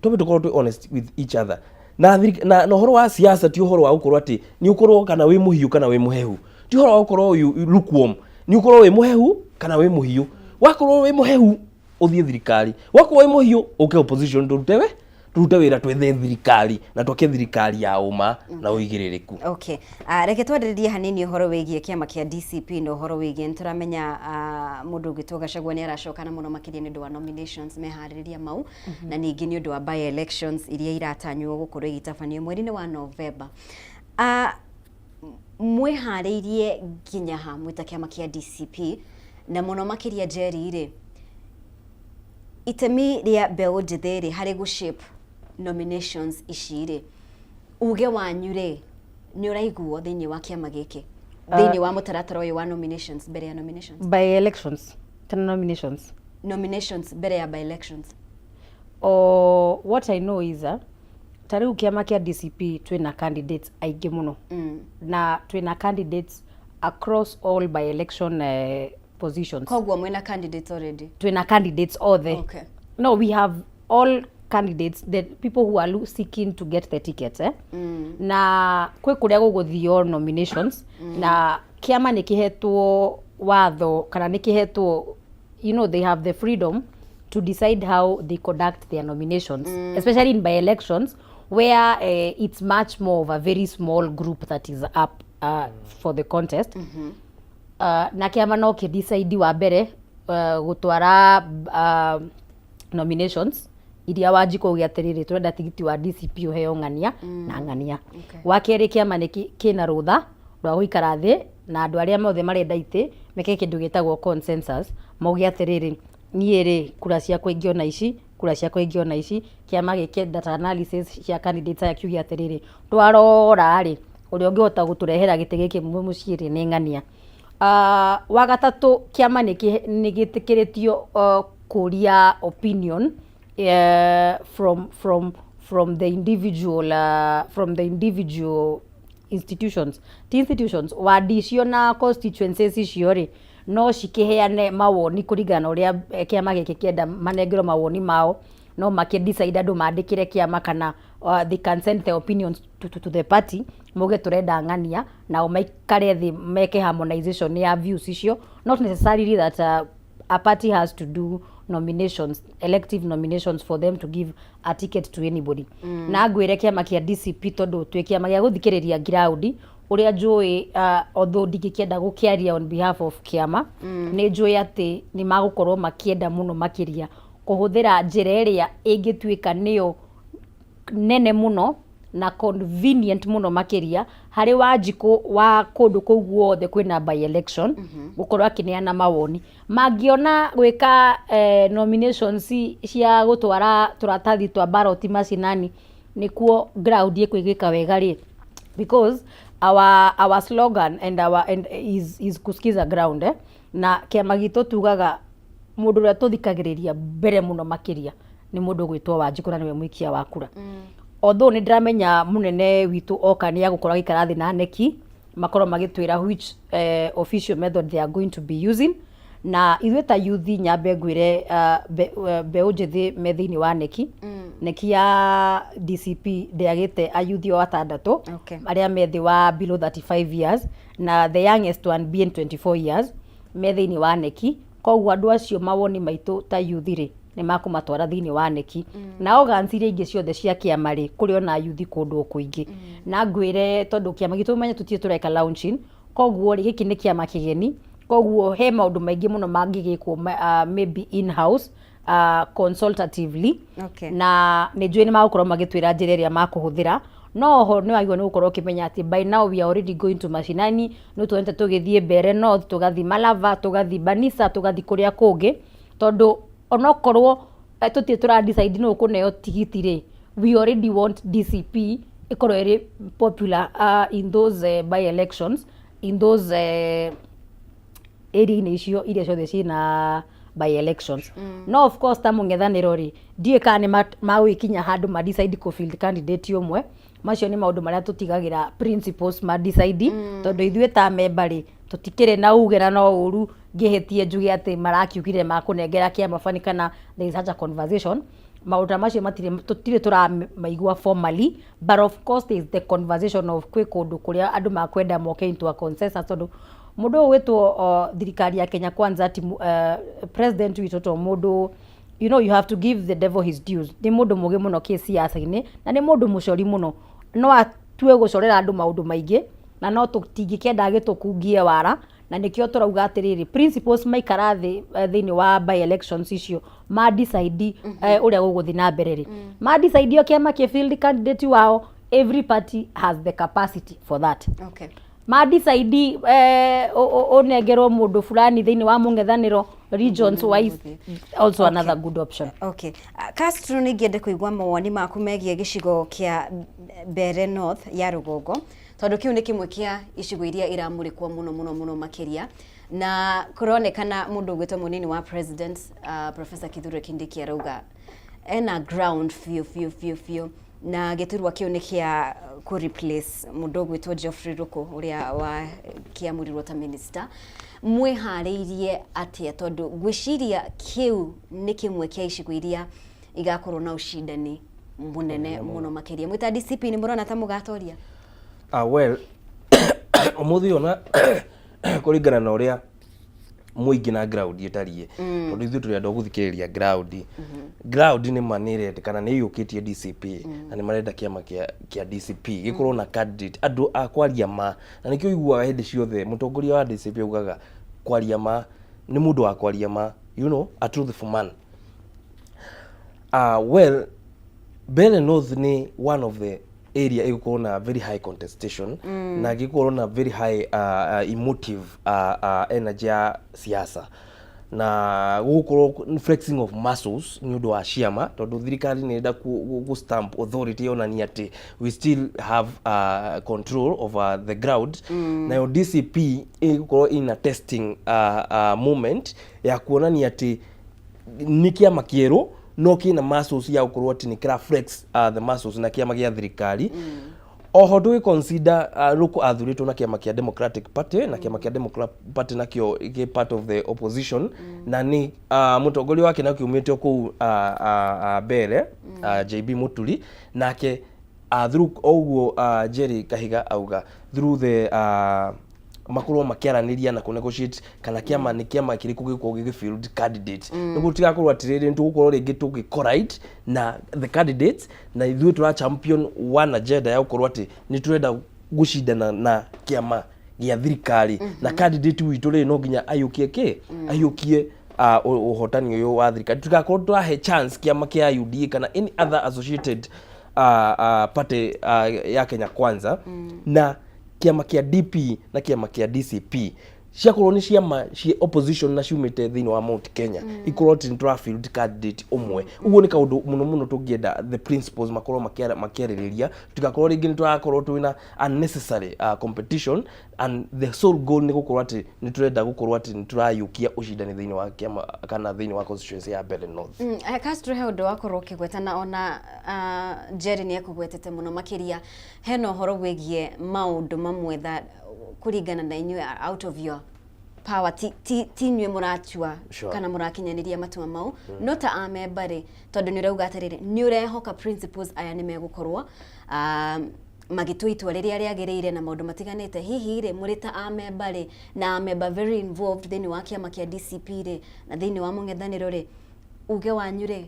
Twambe tũkorwo twĩ honest with each other na ũhoro wa siasa ti ũhoro wa gũkorwo atĩ nĩ ũkorwo kana wĩ mũhiũ kana wĩ mũhehu. Ti ũhoro wa gũkorwo lukewarm. Nĩ ũkorwo wĩ mũhehu kana wĩ mũhiũ. Wakorwo wĩ mũhehu, ũthiĩ thirikari. Wakorwo wĩ mũhiũ, ũke opposition, tũrute wĩra, twethe thirikari na twake thirikari ya ũma na ũigĩrĩrĩku. Okay. Reke twarĩrĩrie hanini ũhoro wĩgiĩ kĩama kĩa DCP na ũhoro wĩgiĩ nĩ tũramenya mũndũ ũgwĩtwo Gachagua nĩ aracokana mũno makĩria nĩ ũndũ wa nominations, meharĩrĩria mau, na ningĩ nĩ ũndũ wa by elections iria iratanywo gũkorwo igĩtabanio mweri-inĩ wa November. Mwĩharĩirie nginya ha mwĩta kĩama kĩa DCP, na mũno makĩria Njeri rĩ, itemi rĩa mbeũ njĩthĩ rĩ harĩ gũ shape nominations ici rĩ, uge wanyu rĩ nĩ ũraiguo thĩinĩ wa kĩama gĩkĩ, thĩinĩ wa mũtaratara ũyũ wa nominations, mbere ya nominations? By elections tena nominations? Nominations mbere ya by elections. O what I know is ta rĩu kĩama kĩa DCP twĩna candidates aingĩ mũno, na twĩna candidates across all by election positions. Koguo mwĩna candidates already? Twĩna candidates othe. No, we have all candidates, the people who are seeking to get the tickets, eh? Na kwĩ kũrĩa gũgũthio nominations, na kĩama nĩ kĩhetwo watho kana nĩ kĩhetwo, they have the freedom to decide how they conduct their nominations, especially in by elections where it's much more of a very small group that is up for the contest. Na kĩama no kĩ decide wa mbere gũtwara nominations iria Wanjikũ auge atĩrĩrĩ, tũrenda tigiti wa DCP ũheo ng'ania na ng'ania. Wa kerĩ, kĩama nĩ kĩna rũtha rwa gũikara thĩ na andũ arĩa mothe marenda itĩ meke kĩndũ gĩtagwo consensus, mauge atĩrĩrĩ, niĩ rĩ, kura ciakwa ingĩona ici, kura ciakwa ingĩona ici. Kĩama gĩke data analysis cia candidates aya, kiuge atĩrĩrĩ, twarora rĩ, ũrĩa ũngĩhota gũtũrehera gĩtĩ gĩkĩ mũciĩ rĩ nĩ ng'ania. Wa gatatũ, kĩama nĩ gĩtĩkĩrĩtio kũria opinion from the individual institutions, ti institutions, wadi icio na constituencies icio rĩ, no cikĩheane mawoni kũringana na ũrĩa kĩama gĩkĩ kĩenda manengerwo mawoni mao. No makĩ decide andũ mandĩkĩre kĩama kana they can send their opinions to the party, mauge tũrenda ng'ania, nao maikare thĩ meke harmonization ya views icio. Not necessarily that a party has to do nominations, elective nominations, for them to give a ticket to anybody. Na ngwĩre kĩama kĩa DCP, tondũ twĩ kĩama gĩa gũthikĩrĩria ground, ũrĩa njũĩ, although ndingĩkĩenda gũkĩaria on behalf of kĩama, nĩ njũĩ atĩ nĩ magũkorwo makĩenda mũno makĩria kũhũthĩra njĩra ĩrĩa ĩngĩtuĩka nĩyo nene mũno na convenient mũno makĩria harĩ Wanjikũ wa kũndũ kũu guothe kwĩna by election gũkorwo akĩneana mawoni. Mangĩona gwĩka nominations cia gũtwara tũratathi twa ballot macinani nĩkuo ground ĩkũigĩka wega rĩ, because our slogan and our and is kusikiza ground, eh? Na kĩama gitũ tugaga mũndũ ũrĩa tũthikagĩrĩria mbere mũno makĩria nĩ mũndũ ũgwĩtwo Wanjikũ, na nĩwe mũikia wa kura. Although nĩ ndĩramenya mũnene witũ oka nĩ agũkorwo agĩikara thĩ na neki makorwo magĩtwĩra which official method they are going to be using. Na ithuĩ ta youth, nyambe ngwĩre mbeũ njĩthĩ me thĩinĩ wa neki, neki ya DCP ndĩagĩte ayuthi o atandatũ arĩa me thĩ wa below 35 years, na the youngest one being 24 years me thĩinĩ wa neki. Koguo andũ acio, mawoni maitũ ta youth rĩ, nĩ makũmatwara thĩinĩ wa neki, na organs iria ingĩ ciothe cia kĩama rĩ, kũrĩ ona yuthi kũndũ kũingĩ. Na ngwĩre, tondũ kĩama gitũ menye tũtirĩ tũreka launching, koguo rĩ, gĩkĩ nĩ kĩama kĩgeni, koguo he maũndũ maingĩ mũno mangĩgĩkwo maybe in house consultatively. Na nĩ njũĩ nĩ magũkorwo magĩtwĩra njĩra ĩrĩa makũhũthĩra. No oho nĩ wagĩrĩirwo nĩ gũkorwo ũkĩmenya atĩ by now we are already going to mashinani. Nĩ tuonete tũgĩthiĩ Mbere North, tũgathiĩ Malava, tũgathiĩ Banisa, tũgathiĩ kũrĩa kũngĩ, tondũ onokorwo tũtirĩ tũra decide nũ ũkũneo tigiti rĩ, we already want DCP ĩkorwo ĩrĩ popular in those by elections, in those area-inĩ icio iria ciothe ciĩna by elections. No of course, ta mũng'ethanĩro rĩ, ndiũĩ kana nĩ magũgĩkinya handũ ma decide kũ field candidate ũmwe. Macio nĩ maũndũ marĩa tũtigagĩra principals ma decide, tondũ ithuĩ ta memba rĩ, tũtikĩrĩ na uge, na no ũru ngĩhĩtie njuge atĩ marakiugire makũnengera kĩama bani kana there is such a conversation. Maũndũ ta macio matirĩ, tũtirĩ tũramaigua formally, but of course there is the conversation of kwĩ kũndũ kũrĩa andũ makwenda moke into a consensus, tondũ mũndũ ũyũ gwĩtwo thirikari ya Kenya Kwanza ti president witũ, to mũndũ, you have to give the devil his dues, nĩ mũndũ mũgĩ mũno kĩsiasa-inĩ na nĩ mũndũ mũcori mũno. No atue gũcorera andũ maũndũ maingĩ, na no tũtingĩkenda agĩtũkungie wara, na nĩkĩo tũrauga atĩrĩrĩ, principals maikara thĩ thĩinĩ wa by elections icio ma decide ũrĩa gũgũthiĩ na mbere rĩ, ma decide o kĩama kĩ field candidate wao. Every party has the capacity for that. Ma decide ũnengerwo mũndũ fulani thĩinĩ wa mũng'ethanĩro regions wise, also another good option. Okay. Castro, nĩ ingĩenda kũigua mawoni maku megiĩ gĩcigo kĩa Mbeere North ya rũgongo, tondũ kĩu nĩ kĩmwe kĩa icigo iria iramũrĩkwo mũno mũno mũno makĩria, na kũronekana mũndũ ũgwĩtwo mũnini wa president, Professor Kithure Kindiki, arauga ena ground biũ biũ biũ biũ, na gĩturwa kĩu nĩ kĩa kũ replace mũndũ ũgwĩtwo Geoffrey Ruku ũrĩa wa kĩamũrirwo ta minister. Mwĩharĩirie atĩa, tondũ ngwĩciria kĩu nĩ kĩmwe kĩa icigo iria igakorwo na ũcindani mũnene mũno makĩria? Mwĩ ta DCP, nĩ mũrona ta mũgatoria? Ah, well, ũmũthĩ ũyũ, na kũringana na ũrĩa Mũingĩ na ground ĩtariĩ, tondũ ithuĩ tũrĩ andũ a gũthikĩrĩria ground. Ground nĩ ma nĩ ĩrendekana, nĩ ĩiyũkĩtie DCP na nĩ marenda kĩama kĩa DCP gĩkorwo na candidate andũ a kwaria ma, na nĩkĩo ũiguaga hĩndĩ ciothe mũtongoria wa DCP augaga kwaria ma, nĩ mũndũ wa kwaria ma, a truthful man. Well, Mbeere North nĩ one of the area ĩgũkorwo na very high contestation na gĩgũkorwo na very high emotive energy ya siasa, na gũgũkorwo flexing of muscles nĩ ũndũ wa ciama, tondũ thirikari nĩ ĩrenda ku stamp authority, yonania atĩ we still have control over the ground. Nayo DCP ĩgũkorwo ina testing moment ya kuonania atĩ nĩ kĩama kĩerũ no kĩna muscles ya gũkorwo atĩ nĩ kĩra flex the muscles na kĩama gĩa thirikari. Oho tũgĩ consider Ruku athurĩtwo na kĩama kĩa Democratic Party, na kĩama kĩa Democratic Party nakĩo gĩ part of the opposition, na nĩ mũtongoria wake nakĩo umĩte o kũu Mbere, JB Muturi, nake through oguo Jerry Kahiga auga through the makorwo makĩaranĩria na kũ-negotiate kana kĩama nĩ kĩama kĩrĩkũ gĩgũkorwo gĩgĩ field candidate, nĩguo tũtigakorwo atĩrĩrĩ nĩtũgũkorwo rĩngĩ tũgĩ collide na the candidates, na ithuĩ tũra champion one agenda ya gũkorwo atĩ nĩ tũrenda gũcindana na kĩama gĩa thirikari, na candidate witũ rĩ no nginya aiyũkie kĩ aiyũkie ũhotani ũyũ wa thirikari, tũtigakorwo tũrahe chance kĩama kĩa UDA kana any other associated party ya Kenya Kwanza. Na kĩama kĩa DP na kĩama kĩa DCP ciakorwo nĩ ciama cia opposition na ciumĩte thĩinĩ wa Mount Kenya, ikorwo atĩ nĩ tũra field candidate ũmwe. Ũguo nĩ kaũndũ mũno mũno tũngĩenda the principals makorwo makĩarĩrĩria, tũtigakorwo rĩngĩ nĩ tũrakorwo twĩna unnecessary competition, and the sole goal nĩ gũkorwo atĩ nĩ tũrenda gũkorwo atĩ nĩ tũrayũkia ũcindani thĩinĩ wa kĩama kana thĩinĩ wa constituency ya Mbeere North. Castro, he ũndũ wakorwo ũkĩgweta na ona Jerry nĩ ekũgwetete mũno makĩria, hena ũhoro wĩgiĩ maũndũ mamwe that kũringana na inyuĩ out of your power, ti inyuĩ mũratua kana mũrakinyanĩria matua mau, no ta amemba rĩ, tondũ nĩ ũrauga atĩrĩrĩ, nĩ ũrehoka principles aya nĩ megũkorwo magĩtua itua rĩrĩa rĩagĩrĩire na maũndũ matiganĩte. Hihi rĩ, mũrĩ ta amemba rĩ, na amemba very involved thĩinĩ wa kĩama kĩa DCP rĩ, na thĩinĩ wa mũng'ethanĩro rĩ, uge wanyu rĩ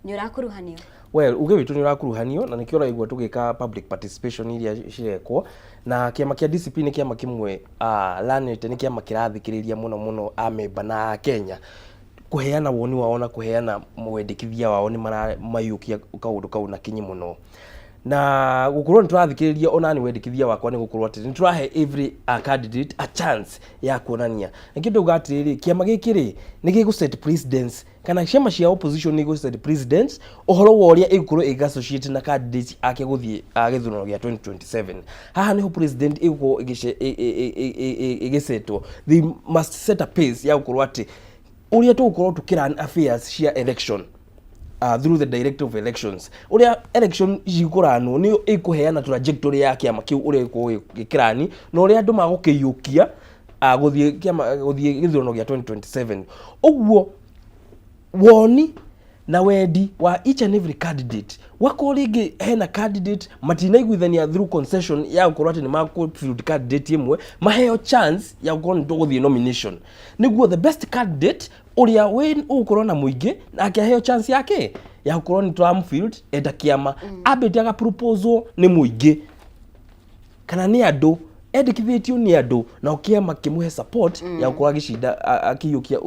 nĩ ũrakuruhanio? Well, uge witũ nĩ ũrakuruhanio, na nĩkĩo ũraigua tũgĩka public participation iria cirekwo. Na kĩama kĩa DCP nĩ kĩama kĩmwe lanĩte, nĩ kĩama kĩrathikĩrĩria mũno mũno amemba na Akenya kũheana woni wao na kũheana mwendekithia wao, nĩ maramayũkia kaũndũ kau na kinyi mũno, na gũkorwo nĩ tũrathikĩrĩria ona nĩ wendekithia wakwa nĩ gũkorwo atĩ nĩ tũrahe every candidate a chance ya kuonania. Nĩkĩo ndauga atĩrĩrĩ, kĩama gĩkĩ rĩ nĩ gĩgũ set precedence, kana ciama cia opposition nĩ igũ set precedence ũhoro wa ũrĩa ĩgũkorwo ĩgĩ associate na candidate ake gũthiĩ gĩthurano gĩa 2027. Haha nĩho president ĩgũkorwo ĩgĩsetwo. They must set a pace ya gũkorwo atĩ ũrĩa tũgũkorwo tũkĩrun affairs cia election through the Director of Elections, ũrĩa election cigũranwo nĩ ĩkũheana trajectory ya kĩama kĩu, ũrĩa gĩgũkorwo gĩkĩrani na ũrĩa andũ magũkĩiyũkia gũthiĩ kĩama gũthiĩ gĩthurano gĩa 2027. Ũguo woni na wendi wa each and every candidate, wakorwo rĩngĩ hena candidate matinaiguithania through concession ya gũkorwo atĩ nĩ makũ field candidate ĩmwe, maheo chance ya gũkorwo nĩ tũgũthiĩ nomination, nĩguo the best candidate ũrĩa wĩ ũgũkorwo na mũingĩ nake aheo chance yake ya gũkorwo nĩ tũramfield enda kĩama, ambĩte aga proposal nĩ mũingĩ kana nĩ andũ, endekithĩtio nĩ andũ, nao kĩama kĩmũhe support ya gũkorwo agĩcinda, akĩiyũkia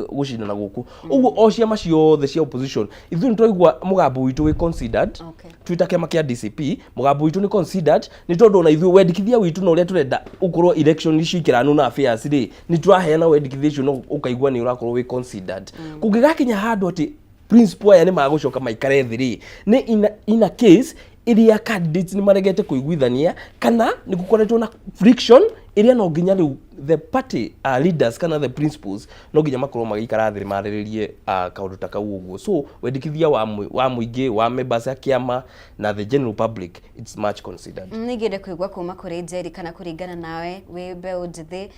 gũcindana gũkũ. Ũguo o ciama ciothe cia opposition, ithuĩ nĩ twaigua mũgambo witũ wĩ considered. Twĩ ta kĩama kĩa DCP, mũgambo witũ nĩ considered, nĩ tondũ ona ithuĩ wendekithia witũ na ũrĩa tũrenda ũkorwo election ici ikĩranwo na affairs rĩ, nĩ tũraheana wendekithia ũcio no ũkaigua nĩ ũrakorwo wĩ considered. Kũngĩgakinya handũ atĩ principal aya nĩ magũcoka maikare thĩ rĩ, nĩ in a case ĩrĩa candidates nĩ maregete kũiguithania kana nĩ gũkoretwo na friction ĩrĩa no nginya rĩu the party leaders kana the principals no nginya makorwo magĩikara thĩ marĩrĩrie kaũndũ ta kau. Ũguo so wendekithia wa mũingĩ wa members a kĩama na the general public, it's much considered. Ningĩenda kũigua kuma kũrĩ Jerry, kana kũringana nawe wĩ mbeũ njĩthĩ,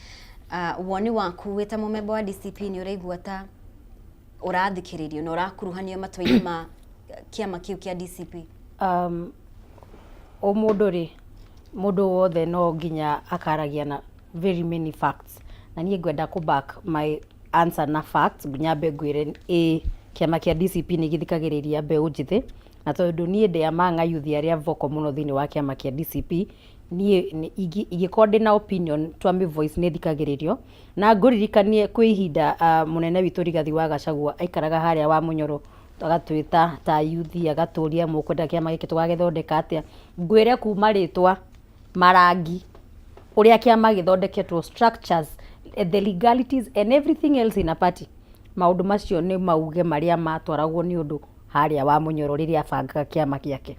woni waku wĩ ta mũmemba wa DCP, nĩ ũraigua ta ũrathikĩrĩrio na ũrakuruhanio matua-inĩ ma kĩama kĩu kĩa DCP? O mũndũ rĩ, mũndũ wothe no nginya akaragia na very many facts, na niĩ ngwenda kũ back my answer na facts, nyambe ngwĩre ĩ kĩama kĩa DCP nĩ gĩthikagĩrĩria mbeũ njĩthĩ, na tondũ niĩ ndĩ among ayuthi arĩa vocal mũno thĩinĩ wa kĩama kĩa DCP, niĩ ingĩkorwo ndĩna opinion twamĩ voice nĩ thikagĩrĩrio. Na ngũririkanie kwĩ ihinda mũnene witũ Rigathi wa Gachagua aikaraga harĩa wa Mũnyoro, agatwĩta ta yuthi, agatũria mũkwenda kĩama gĩkĩ tũgagĩthondeka atĩa. Ngwĩre kuma rĩtwa, marangi, ũrĩa kĩama gĩthondeketwo, structures, the legalities and everything else in a party, maũndũ macio nĩ mauge marĩa matwaragwo nĩ ũndũ harĩa wa Mũnyoro rĩrĩa abangaga kĩama gĩake.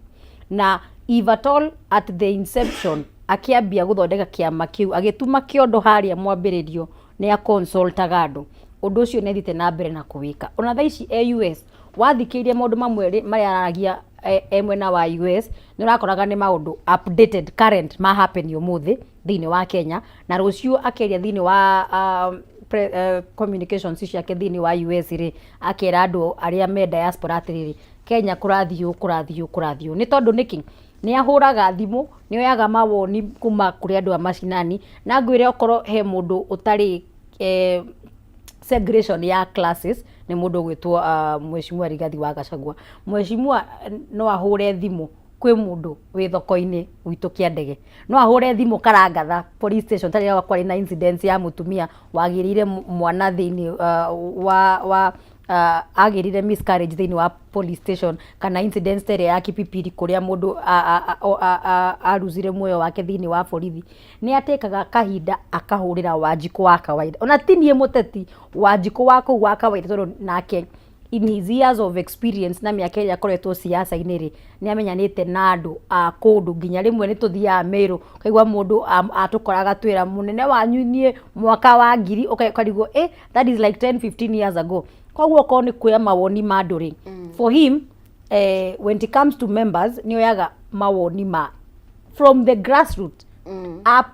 Na if at all at the inception akĩambia gũthondeka kĩama kĩu, agĩtuma kĩondo harĩa mwambĩrĩrio, nĩ aconsultaga andũ. Ũndũ ũcio nĩ athiĩte na mbere na kũwĩka ona thaa ici e US. Wathikĩrĩria maũndũ mamwe marĩa araragia e mwena wa US, nĩ ũrakoraga nĩ maũndũ updated, current, ma happen ũmũthĩ thĩinĩ wa Kenya, na rũciũ akĩaria thĩinĩ wa communications ciake thĩinĩ wa US rĩ, akera andũ arĩa me diaspora atĩrĩrĩ, Kenya kũrathiĩ ũũ, kũrathiĩ ũũ, kũrathiĩ ũũ. Nĩ tondũ nĩkĩ? Nĩ ahũraga thimũ, nĩ oyaga mawoni kuma kũrĩ andũ a macinani. Na ngwĩre, okorwo he mũndũ ũtarĩ segregation ya classes, nĩ mũndũ ũgwĩtwo Mheshimiwa Rigathi wa Gachagua. Mheshimiwa no ahũre thimũ kwĩ mũndũ wĩ thoko-inĩ gwitũ Kĩandege, no ahũre thimũ Karangatha police station, ta rĩrĩa kwarĩ na incident ya mũtumia wagĩrĩire mwana thĩinĩ wa agĩrire miscarriage thĩinĩ wa police station, kana incident ta ĩrĩa ya Kipipiri kũrĩa mũndũ aruzire muoyo wake thĩinĩ wa borithi. Nĩ atĩkaga kahinda akahũrĩra Wanjikũ wa kawaida, ona ti niĩ mũteti, Wanjikũ wa kũu wa kawaida, tondũ nake in his years of experience na mĩaka ĩrĩa akoretwo siasa-inĩ rĩ, nĩ amenyanĩte na andũ a kũndũ. Nginya rĩmwe nĩ tũthiaga Meru, ũkaigua mũndũ atũkoraga twĩra mũnene wanyu niĩ mwaka wa ngiri, ũkarigwo that is like 10 15 years ago. Koguo okorwo nĩ kuoya mawoni ma andũ rĩ, for him, when it comes to members, nĩ oyaga mawoni ma from the grassroots up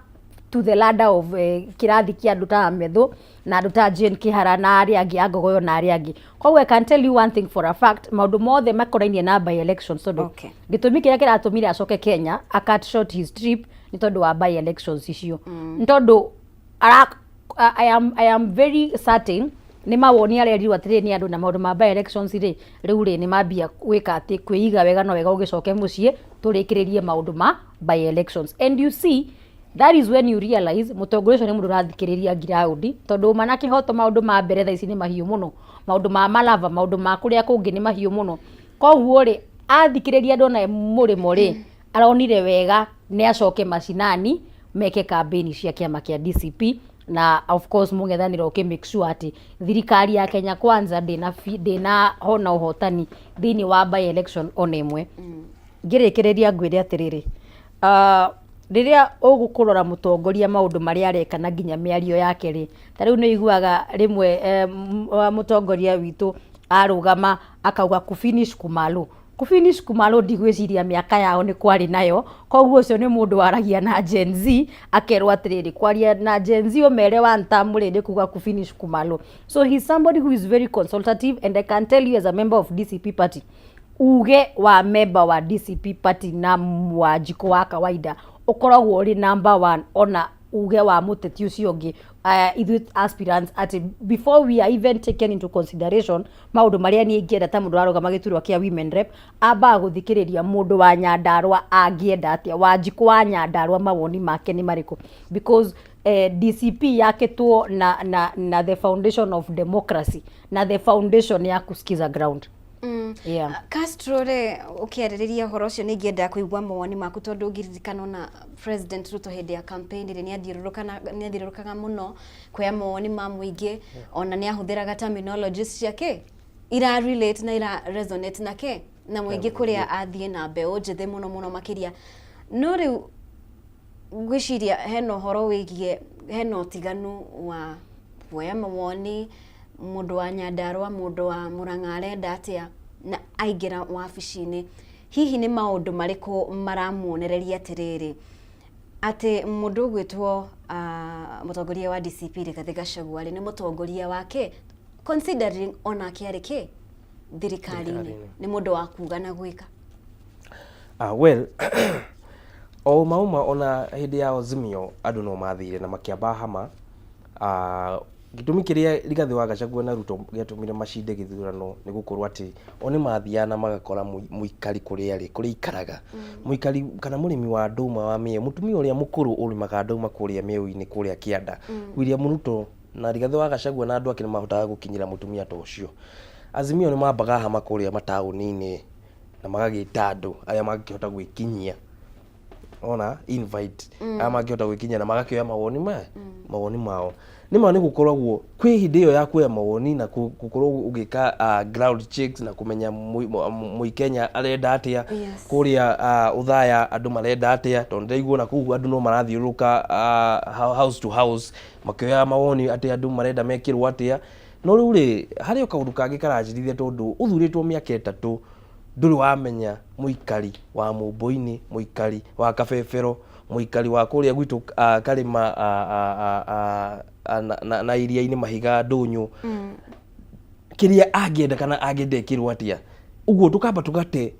to the ladder of kĩrathi kĩa andũ ta Methu na andũ ta Jane Kihara na arĩa angĩ a Ngogoyo na arĩa angĩ. Koguo I can tell you one thing for a fact, maũndũ mothe makonainie na by elections, tondũ gĩtũmi kĩrĩa kĩratũmire acoke Kenya a cut short his trip nĩ tondũ wa by elections icio, nĩ tondũ I am very certain nĩ mawoni arerirwo atĩrĩrĩ nĩ andũ na maũndũ ma by elections rĩ, rĩu rĩ nĩ mambia gwĩka atĩ kwĩiga wega, no wega ũgĩcoke mũciĩ tũrĩkĩrĩrie maũndũ ma by elections. And you see, that is when you realize mũtongoria ũcio nĩ mũndũ ũrathikĩrĩria ground, tondũ ma na kĩhoto maũndũ ma mbere thaa ici nĩ mahiũ mũno, maũndũ ma malava, maũndũ ma kũrĩa kũngĩ nĩ mahiũ mũno. Koguo rĩ, athikĩrĩria andũ ona mũrĩmo rĩ, aronire wega nĩ acoke macinani meke campaign cia kĩama kĩa DCP, na of course mũng'ethanĩro ũkĩ make sure atĩ thirikari ya Kenya Kwanza ndĩna hona ũhotani thĩinĩ wa by election ona ĩmwe. Ngĩrĩkĩrĩria ngwĩre atĩrĩrĩ, rĩrĩa ũgũkũrora mũtongoria, maũndũ marĩa areka na nginya mĩario yake rĩ, ta rĩu nĩ ũiguaga rĩmwe mũtongoria witũ arũgama akauga kufinish kumalo, kufinish kumalo, ndigwĩciria mĩaka yao nĩ kwarĩ nayo. Koguo ũcio nĩ mũndũ waragia na Gen Z, akerwo atĩrĩrĩ, kwaria na Gen Z ũmere one term rĩ, nĩ kuga kufinish kumalo. So he's somebody who is very consultative, and I can tell you as a member of DCP party, uge wa member wa DCP party na Wanjikũ wa kawaida ũkoragwo ũrĩ number one, ona uge wa mũteti ũcio ũngĩ. Ithuĩ aspirants, atĩ before we are even taken into consideration, maũndũ marĩa niĩ ingĩenda ta mũndũ ũrarũgama gĩturwa kĩa women rep, ambaga gũthikĩrĩria mũndũ wa Nyandarũa angĩenda atĩa, Wanjikũ wa Nyandarũa mawoni make nĩ marĩkũ, because DCP yakĩtwo na the foundation of democracy na the foundation ya kusikiza ground. Yeah. Castro rĩ, ũkĩarĩrĩria ũhoro ũcio nĩ ingĩenda kũigua mawoni maku, tondũ ngĩririkana ona President Ruto hĩndĩ ya campaign rĩ, nĩ athiũrũrũkaga mũno kuoya mawoni ma mũingĩ, ona nĩ ahũthĩraga terminologies ciake ira relate na ira resonate na kĩ na mũingĩ kũrĩa athiĩ na mbeũ njĩthĩ mũno mũno makĩria. No rĩu ngwĩciria hena ũhoro wĩgiĩ, hena ũtiganu wa kuoya mawoni mũndũ wa Nyandarũa, mũndũ wa Mũrang'a arenda atĩa, na aingĩra wabici-inĩ hihi nĩ maũndũ marĩkũ maramuonereria atĩrĩrĩ atĩ mũndũ ũgwĩtwo mũtongoria wa DCP Rigathĩ Gachagua rĩ, nĩ mũtongoria wake, considering onake arĩ kĩ thirikari-inĩ? Thirikari-inĩ. Nĩ mũndũ wa kuga na gwĩka. Well, o uma uma ona hĩndĩ ya Azimio andũ no mathire na makĩamba hama. Gĩtũmi kĩrĩa Rigathĩ wa Gachagua na Ruto gĩatũmire macinde gĩthurano nĩ gũkorwo atĩ o nĩ mathiaga na magakora mũikari kũrĩa arĩ, kũrĩa aikaraga. Mũikari kana mũrĩmi wa ndũma wa mĩeũ, mũtumia ũrĩa mũkũrũ ũrĩmaga ndũma kũrĩa mĩeũ-inĩ kũrĩa kĩanda. William Ruto na Rigathĩ wa Gachagua na andũ ake nĩ mahotaga gũkinyĩra mũtumia ta ũcio. Azimio nĩ mambaga hama kũrĩa mataũni-inĩ na magagĩta andũ arĩa mangĩhota gwĩkinyia. Ona invite arĩa mangĩhota gwĩkinyia na magakĩoya mawoni ma mawoni mao. Nĩ ma nĩ gũkoragwo kwĩ hĩndĩ ĩyo ya kuoya mawoni na gũkorwo ũgĩka ground checks na kũmenya mũikenya arenda atĩa. Kũrĩa Othaya andũ marenda atĩa, tondũ ndĩraigua ona kũu andũ no marathiũrũrũka house to house makĩoyaga mawoni atĩ andũ marenda mekĩrwo atĩa. No rĩu rĩ, harĩ o kaũndũ kangĩ karanjirithia tondũ ũthurĩtwo mĩaka ĩtatũ ndũrĩ wamenya mũikari wa Mũmbũinĩ, mũikari wa Kabebero, mũikari wa kũrĩa gwitũ Karĩma na iria-inĩ Mahiga Ndũnyũ, kĩrĩa angĩenda kana angĩenda ĩkĩrwo atĩa. Ũguo tũkamba tũgate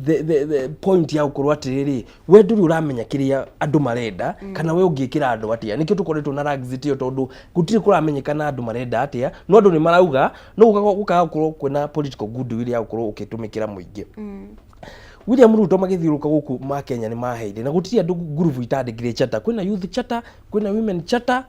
the point ya gũkorwo atĩrĩrĩ, we ndũrĩ ũramenya kĩrĩa andũ marenda kana we ũngĩkĩra andũ atĩa. Nĩkĩo tũkoretwo na laxity ĩyo tondũ gũtirĩ kũramenyekana andũ marenda atĩa, no andũ nĩ marauga, no gũkaga gũkorwo kwĩna political goodwill ya gũkorwo ũkĩtũmĩkĩra mũingĩ. William Ruto magĩthiũrũrũka gũkũ ma Kenya nĩ maheire na gũtirĩ andũ ngurubu itandĩkire charter. Kwĩna youth charter, kwĩna women charter,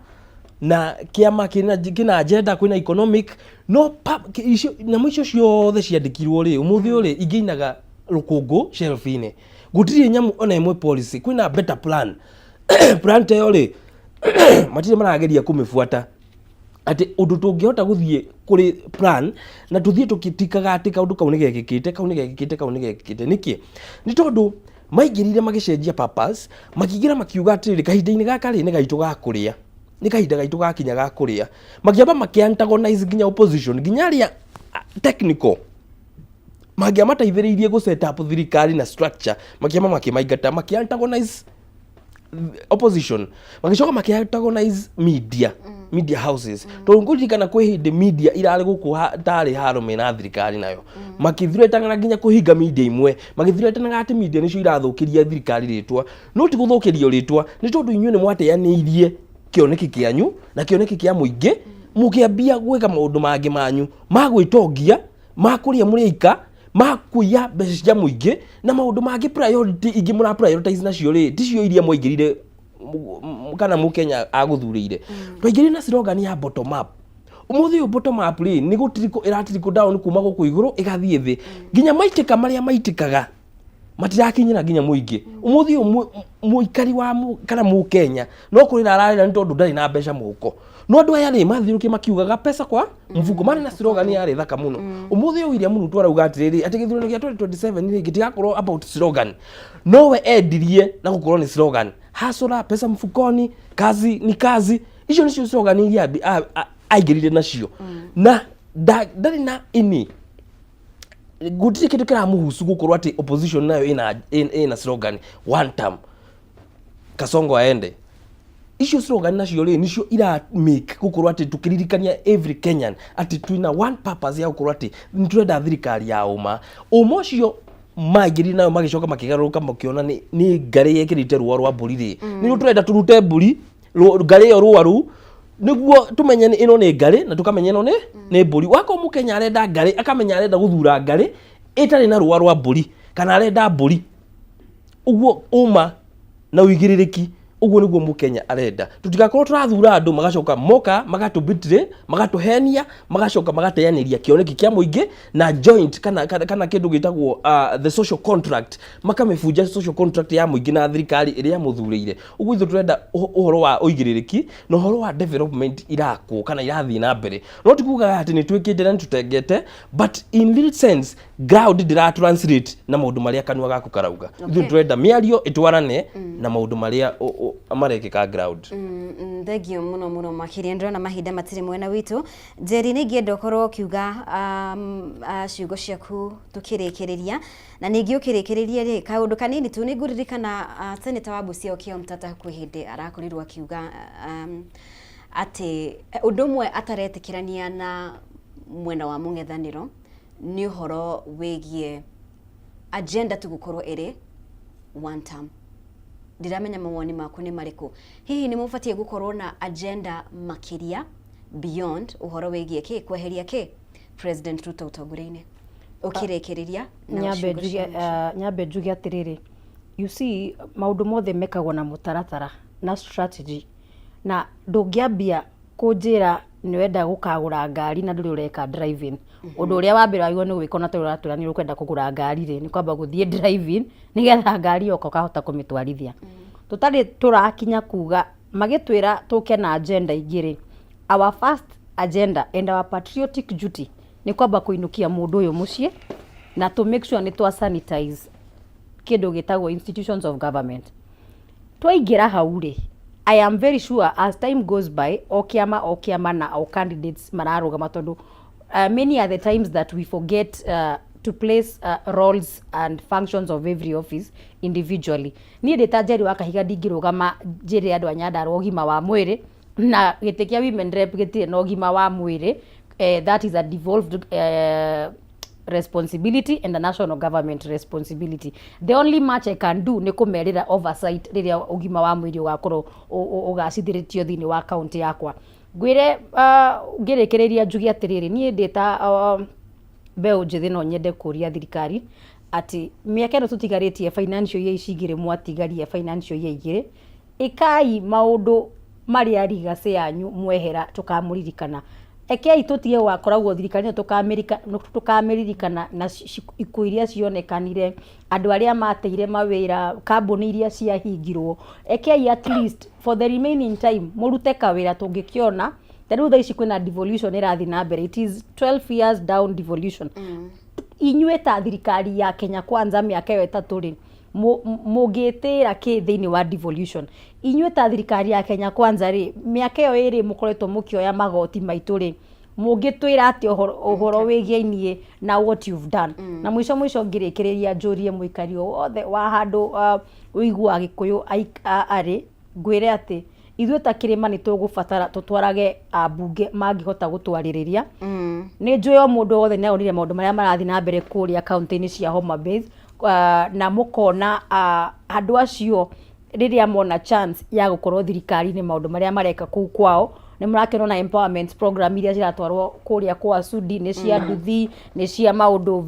na kĩama kĩna agenda, kwĩna economic, no icio nyamũ icio ciothe ciandĩkirwo rĩ, ũmũthĩ ũyũ rĩ, ingĩinaga rũkũngũ shelf-inĩ. Gũtirĩ nyamũ ona ĩmwe policy, kwĩna better plan. Plan ta ĩyo rĩ, matirĩ marageria kũmĩbuata. Atĩ ũndũ tũngĩhota gũthiĩ kũrĩ plan na tũthiĩ tũkĩtikaga atĩ kaũndũ kau nĩ gekĩkĩte, kau nĩ gekĩkĩte, kau nĩ gekĩkĩte. Nĩkĩ? Nĩ tondũ maingĩrire magĩcenjia purpose, makĩingĩra makiuga atĩrĩrĩ, kahinda-inĩ gaka rĩ, nĩ gaitũ ga kũrĩa. Nĩ kahinda gaitũ gakinya ga kũrĩa. Makĩamba makĩ antagonize nginya opposition, nginya arĩa technical mangĩamateithĩrĩirie gũ set up thirikari na structure, makĩamba makĩmaingata, makĩ antagonize opposition, magĩcoka makĩ antagonize media houses, tondũ ngũririkana kwĩ hĩndĩ media irarĩ gũkũ tarĩ haro mena thirikari nayo, makĩthuretanaga nginya kũhinga media imwe, magĩthuretanaga atĩ media nĩcio irathũkĩria thirikari rĩtwa. No ti gũthũkĩrio rĩtwa, nĩ tondũ inyuĩ nĩ mwateanĩirie kĩoneki kĩanyu na kĩoneki kĩa mũingĩ, mũkĩambia gwĩka maũndũ mangĩ manyu ma gwĩtongia, ma kũrĩa mũrĩ aika, ma kũiya mbeca cia mũingĩ na maũndũ mangĩ. Priority ingĩ mũra prioritize nacio rĩ, ticio iria mwaingĩrire kana mũkenya agũthurĩire. Twaingĩrire na slogan ya bottom up. Ũmũthĩ ũyũ bottom up rĩ, nĩ gũtirikũ ĩratirikũ down kuma gũkũ igũrũ ĩgathiĩ thĩ, nginya maitĩka marĩa maitĩkaga matirakinyĩra nginya mũingĩ. Ũmũthĩ ũyũ mũikari wa kana mũkenya no kũrĩra ararĩra nĩ tondũ ndarĩ na mbeca mũhuko. No andũ aya rĩ, mathiũrũrũkire makiugaga pesa kwa mfuko, marĩ na slogan yarĩ thaka mũno. Ũmũthĩ ũyũ William Ruto arauga atĩrĩrĩ, atĩ gĩthurano gĩa 2027 rĩ, gĩtigakorwo about slogan. Nowe endirie na gũkorwo nĩ slogan, hustler, pesa mfukoni, kazi ni kazi. Icio nĩcio slogan iria aingĩrire nacio, na ndarĩ na ini gũtirĩ kĩndũ kĩramũhusu gũkorwo atĩ opposition nayo ĩna slogan one term, Kasongo aende. Icio slogan nacio rĩ, nicio ira make gũkorwo atĩ tũkĩririkania every Kenyan atĩ twĩna one purpose ya gũkorwo atĩ nĩ tũrenda thirikari ya ũma. Ũma ũcio maingĩrire nayo, magĩcoka makĩgarũrũka, makĩona nĩ ngarĩ yekĩrĩte rũa rwa mbũri rĩ, nĩrĩo tũrenda tũrute mbũri ngarĩ ĩyo rũa rũu, nĩguo tũmenye nĩ ĩno nĩ ngarĩ na tũkamenya ĩno nĩ mbũri. Wakorwo mũkenya arenda ngarĩ, akamenya arenda gũthura ngarĩ ĩtarĩ na rũa rwa mbũri kana arenda mbũri. Ũguo ũma na ũigĩrĩrĩki, ũguo nĩguo mũkenya arenda. Tũtigakorwo tũrathura andũ magacoka moka magatũ betray, magatũhenia, magacoka magateanĩria kĩoneki kĩa mũingĩ na joint kana kĩndũ gĩtagwo the social contract, makamĩbunja social contract ya mũingĩ na thirikari ĩrĩa mũthurĩire. Ũguo ithuĩ tũrenda ũhoro wa ũigĩrĩrĩki na ũhoro wa development irakwo kana irathiĩ na mbere. No ti kugaga atĩ nĩ twĩkĩte na nĩ tũtengete, but in real sense ground ndĩra translate na maũndũ marĩa kanua gaku karauga. Ithuĩ tũrenda mĩario ĩtwarane na maũndũ marĩa marekĩka ground. Thengio mũno mũno makĩria. Ndĩrona mahinda matirĩ mwena witũ. Njeri, nĩ ingĩenda ũkorwo ũkiuga ciugo ciaku tũkĩrĩkĩrĩria, na ningĩ ũkĩrĩkĩrĩria rĩ, kaũndũ kanini tu. Nĩ ngũririkana Senator wa Busia Okiya Omtatah kwĩ hĩndĩ arakorirwo akiuga atĩ ũndũ ũmwe ataretĩkĩrania na mwena wa mũng'ethanĩro nĩ ũhoro wĩgiĩ agenda tu gũkorwo ĩrĩ one term. Ndiramenya mawoni maku nĩ marĩkũ. Hihi nĩ mũbatiĩ gũkorwo na agenda makĩria? Beyond ũhoro wĩgiĩ kĩ kweheria kĩ President Ruto ũtongoria-inĩ. Ũkĩrĩkĩrĩria na Nyambe ciugo njuge cia mũico. Nyambe njuge atĩrĩrĩ, you see, maũndũ mothe mekagwo na mũtaratara na strategy, na ndũngĩambia kũnjĩra nĩ ũrenda gũkagũra ngari na ndũrĩ ũreka driving. Ũndũ ũrĩa wa mbere wagĩrĩirwo nĩ gwĩka ona tondũ ũratwĩra nĩ ũkwenda kũgũra ngari rĩ, nĩ kwamba gũthiĩ driving nĩgetha ngari yoka ũkahota kũmĩtwarithia. Tũtarĩ tũrakinya kuga magĩtwĩra tũke na agenda ingĩ rĩ, our first agenda and our patriotic duty nĩ kwamba kũinũkia mũndũ ũyũ mũciĩ na to make sure nĩ twa sanitize kĩndũ gĩtagwo institutions of government. Twaingĩra hau rĩ, I am very sure as time goes by, o kĩama o kĩama na o candidates mararũgama, tondũ many are the times that we forget to place roles and functions of every office individually. Niĩ ndĩ ta Njeri wa Kahiga ndingĩrũgama njĩre andũ a Nyandarua ũgima wa mwĩrĩ na gĩtĩ kĩa women rep gĩtirĩ na ũgima wa mwĩrĩ. That is a devolved responsibility and a national government responsibility. The only much I can do nĩ kũmerĩra oversight rĩrĩa ũgima wa mwĩrĩ ũgakorwo ũgacithĩrĩtio thĩinĩ wa kaunti yakwa. Ngwĩre, ngĩrĩkĩrĩria njuge atĩrĩrĩ, niĩ ndĩ ta mbeũ njĩthĩ no nyende kũria thirikari atĩ mĩaka ĩno tũtigarĩtie, financial year ici igĩrĩ mwatigaria, financial year igĩrĩ, ĩkai maũndũ marĩa legacy yanyu mwehera tũkamũririkana. Rekei tũtige gũgakoragwo thirikari ĩno tũkamĩririkana na ikuũ iria cionekanire, andũ arĩa mateire mawĩra, kambuni iria ciahingirwo. Rekei at least for the remaining time mũrute kawĩra tũngĩkĩona. Ta rĩu thaa ici kwĩna devolution ĩrathiĩ na mbere, it is 12 years down devolution. Inyuĩ ta thirikari ya Kenya Kwanza, mĩaka ĩyo 3 rĩ, mũngĩtĩra kĩ thĩinĩ wa devolution? Inyuĩ ta thirikari ya Kenya Kwanza rĩ, mĩaka ĩyo 2 mũkoretwo mũkĩoya magoti maitũ rĩ, mũngĩtwĩra atĩa ũhoro wĩgiainie na what you've done? Na mũico mũico ngĩrĩkĩrĩria njũrie mũikari o wothe wa handũ ũiguaga Gĩkũyũ arĩ, ngwĩre atĩ ithuĩ ta kĩrĩma nĩ tũgũbatara tũtwarage ambunge mangĩhota gũtwarĩrĩria. Nĩ njũĩ o mũndũ wothe nĩ aronire maũndũ marĩa marathiĩ na mbere kũrĩa kaunti-inĩ cia Homa Bay, na mũkona andũ acio rĩrĩa mona chance ya gũkorwo thirikari-inĩ, maũndũ marĩa mareka kũu kwao. Nĩ mũrakĩona ona empowerment program iria ciratwarwo kũrĩa kwa Sudi nĩ cia nduthi, nĩ cia maũndũ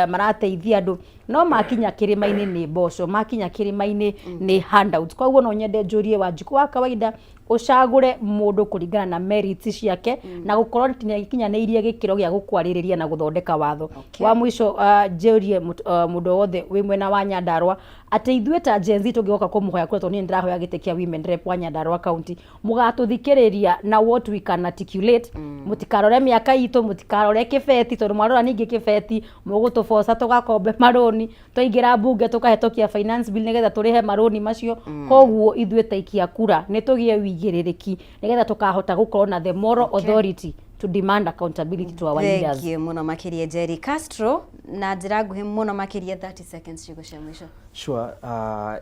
marateithia andũ, no makinya kĩrĩma-inĩ nĩ mboco, makinya kĩrĩma-inĩ nĩ handouts. Koguo no nyende njũrie Wanjikũ wa kawaida, ũcagũre mũndũ kũringana na merits ciake na gũkorwo nĩ akinyanĩirie gĩkĩro gĩa gũkwarĩrĩria na gũthondeka watho. Wa mũico, njũrie mũndũ wothe wĩ mwena wa Nyandarua atĩ ithuĩ ta Gen Z tũngĩgoka kũmũhoya kura, tondũ niĩ nĩndĩrahoya gĩtĩ kĩa women rep wa Nyandarua County, mũgatũthikĩrĩria na what we can articulate. Mũtikarore mĩaka itũ, mũtikarore kĩbeti, tondũ mwarora ningĩ kĩbeti mũgũtũboca tũgakombe marũni, twaingĩra mbunge tũkahĩtũkia finance bill nĩgetha tũrĩhe marũni macio. Koguo ithuĩ ta ikia kura nĩ tũgĩe wĩigĩrĩrĩki nĩgetha tũkahota gũkorwo na the moral authority to demand accountability to our leaders. Thank you mũno makĩria, Jerry Castro, na njĩra nguhĩ mũno makĩria, 30 seconds, ciugo cia mũico. Sure,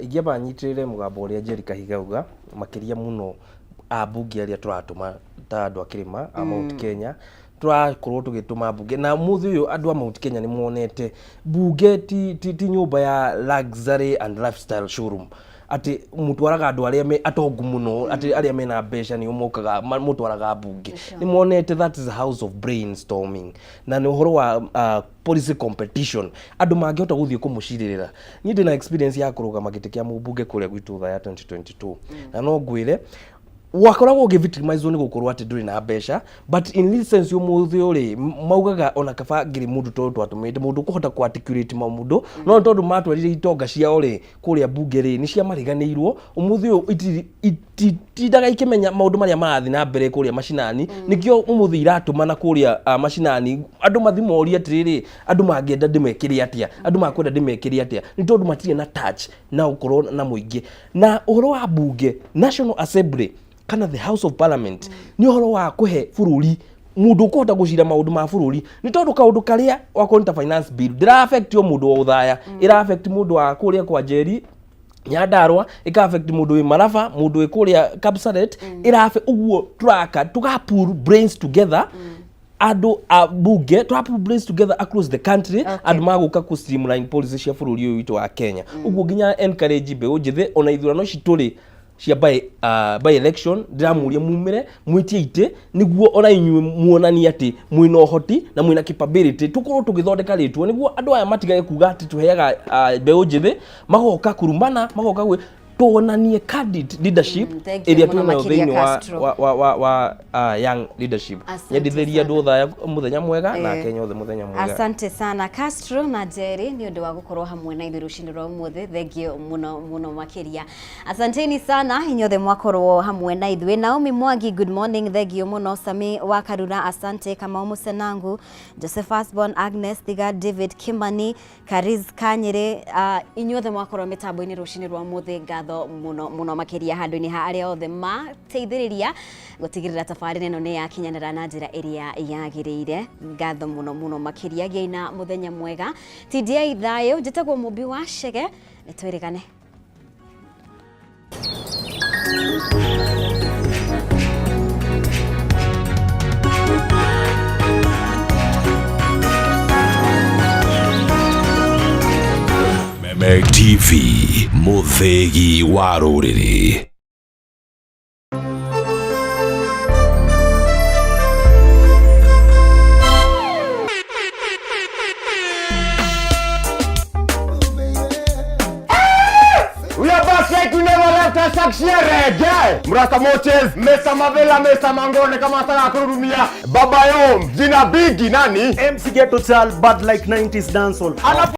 ingĩamba nyitĩrĩre mũgambo ũrĩa Jerry Kahiga auga, makĩria mũno ambunge arĩa tũratũma ta andũ a kĩrĩma a Mount Kenya. Tũrakorwo tũgĩtũma mbunge na mũthĩ ũyũ andũ a Mount Kenya nĩ monete mbunge ti nyũmba ya luxury and lifestyle showroom atĩ mũtwaraga andũ arĩa me atongu mũno, atĩ arĩa mena mbeca nĩo mokaga mũtwaraga mbunge. Nĩ monete that is a house of brainstorming na nĩ ũhoro wa policy competition, andũ mangĩhota gũthiĩ kũmũcirĩrĩra. Niĩ ndĩna experience ya kũrũgama gĩtĩ kĩa mũmbunge kũrĩa gwitũ Othaya 2022, na no ngwĩre wakoragwo ũgĩ victimizwo nĩ gũkorwo atĩ ndũrĩ na mbeca, but in this sense ũmũthĩ ũrĩ maugaga ona kaba ngĩrĩ mũndũ tondũ twatũmĩte mũndũ ũkũhota kũ articulate maũndũ, no tondũ matwarire itonga ciao rĩ kũrĩa mbunge rĩ, nĩ ciamariganĩirwo. Ũmũthĩ ũyũ ititindaga ikĩmenya maũndũ marĩa marathiĩ na mbere kũrĩa macinani. Nĩkĩo ũmũthĩ iratũmana kũrĩa macinani andũ mathi morie atĩrĩrĩ, andũ mangĩenda ndĩmekĩre atĩa, andũ makwenda ndĩmekĩre atĩa, nĩ tondũ matirĩ na touch na gũkorwo na mũingĩ. Na ũhoro wa mbunge, National Assembly kana the House of Parliament, nĩ ũhoro wa kũhe bũrũri mũndũ ũkũhota gũcira maũndũ ma bũrũri, nĩ tondũ kaũndũ karĩa wakorwo nĩ ta finance bill ndĩra affect o mũndũ wa Ũthaya, ĩra affect mũndũ wa kũrĩa kwa Njeri Nyandarua, ĩka affect mũndũ wĩ Maraba, mũndũ wĩ kũrĩa Kapsaret, ĩra affect. Ũguo tũraka tũga pull brains together, andũ a bunge tũra pull brains together across the country, andũ magũka kũ streamline policy cia bũrũri ũyũ witũ wa Kenya. Ũguo nginya encourage mbeũ njĩthĩ ona ithurano ici tũrĩ. Cia by election ndĩramũria mumĩre mwĩtie itĩ nĩguo ona inyuĩ muonanie atĩ mwĩna ũhoti na mwĩna capability, tũkorwo tũgĩthondeka rĩtwa nĩguo andũ aya matigage kuga atĩ tũheaga mbeũ njĩthĩ magoka kurumana, magoka gwĩ tuonanie candid leadership. Thank you ĩrĩa mũno twĩnayo makĩria, thĩinĩ wa, Castro. wa young leadership. Asante Nyendithĩria sana. andũ othe aya mũthenya mwega na Eh. Kenya othe mũthenya mwega. Asante sana Castro na Jerry nĩ ũndũ wa gũkorwo hamwe na ithuĩ rũcinĩ rwa ũmũthĩ. Thank you mũno mũno makĩria. Asanteni sana inyuothe mwakorwo hamwe na ithuĩ. Naomi Mwangi, good morning, thank you mũno. Sami wa Karura, asante. Kamau Musenangu, Joseph Asbon, Agnes Thiga, David Kimani, Kariz Kanyere, inyuothe mwakorwo mĩtambo-inĩ rũcinĩ rwa ũmũthĩ, ngatho mũno mũno makĩria handũ-inĩ ha arĩa othe mateithĩrĩria gũtigĩrĩra tabarĩra ĩno nĩ yakinyanĩra na njĩra ĩrĩa yagĩrĩire. Ngatho mũno mũno makĩria. Gĩai na mũthenya mwega. TDI thayũ. Njĩtagwo Mũmbi wa Chege, nĩ twĩrĩgane. Meme TV, mũthĩgi wa rũrĩrĩ. We are back like we never left us. Reggae. Mrasta Moches, Mr. Mavela, Mr. Mangone kama nataka kurudumia. Baba Yom, jina bigi nani? MC Ghetto Child, bad like 90s dancehall. Alafu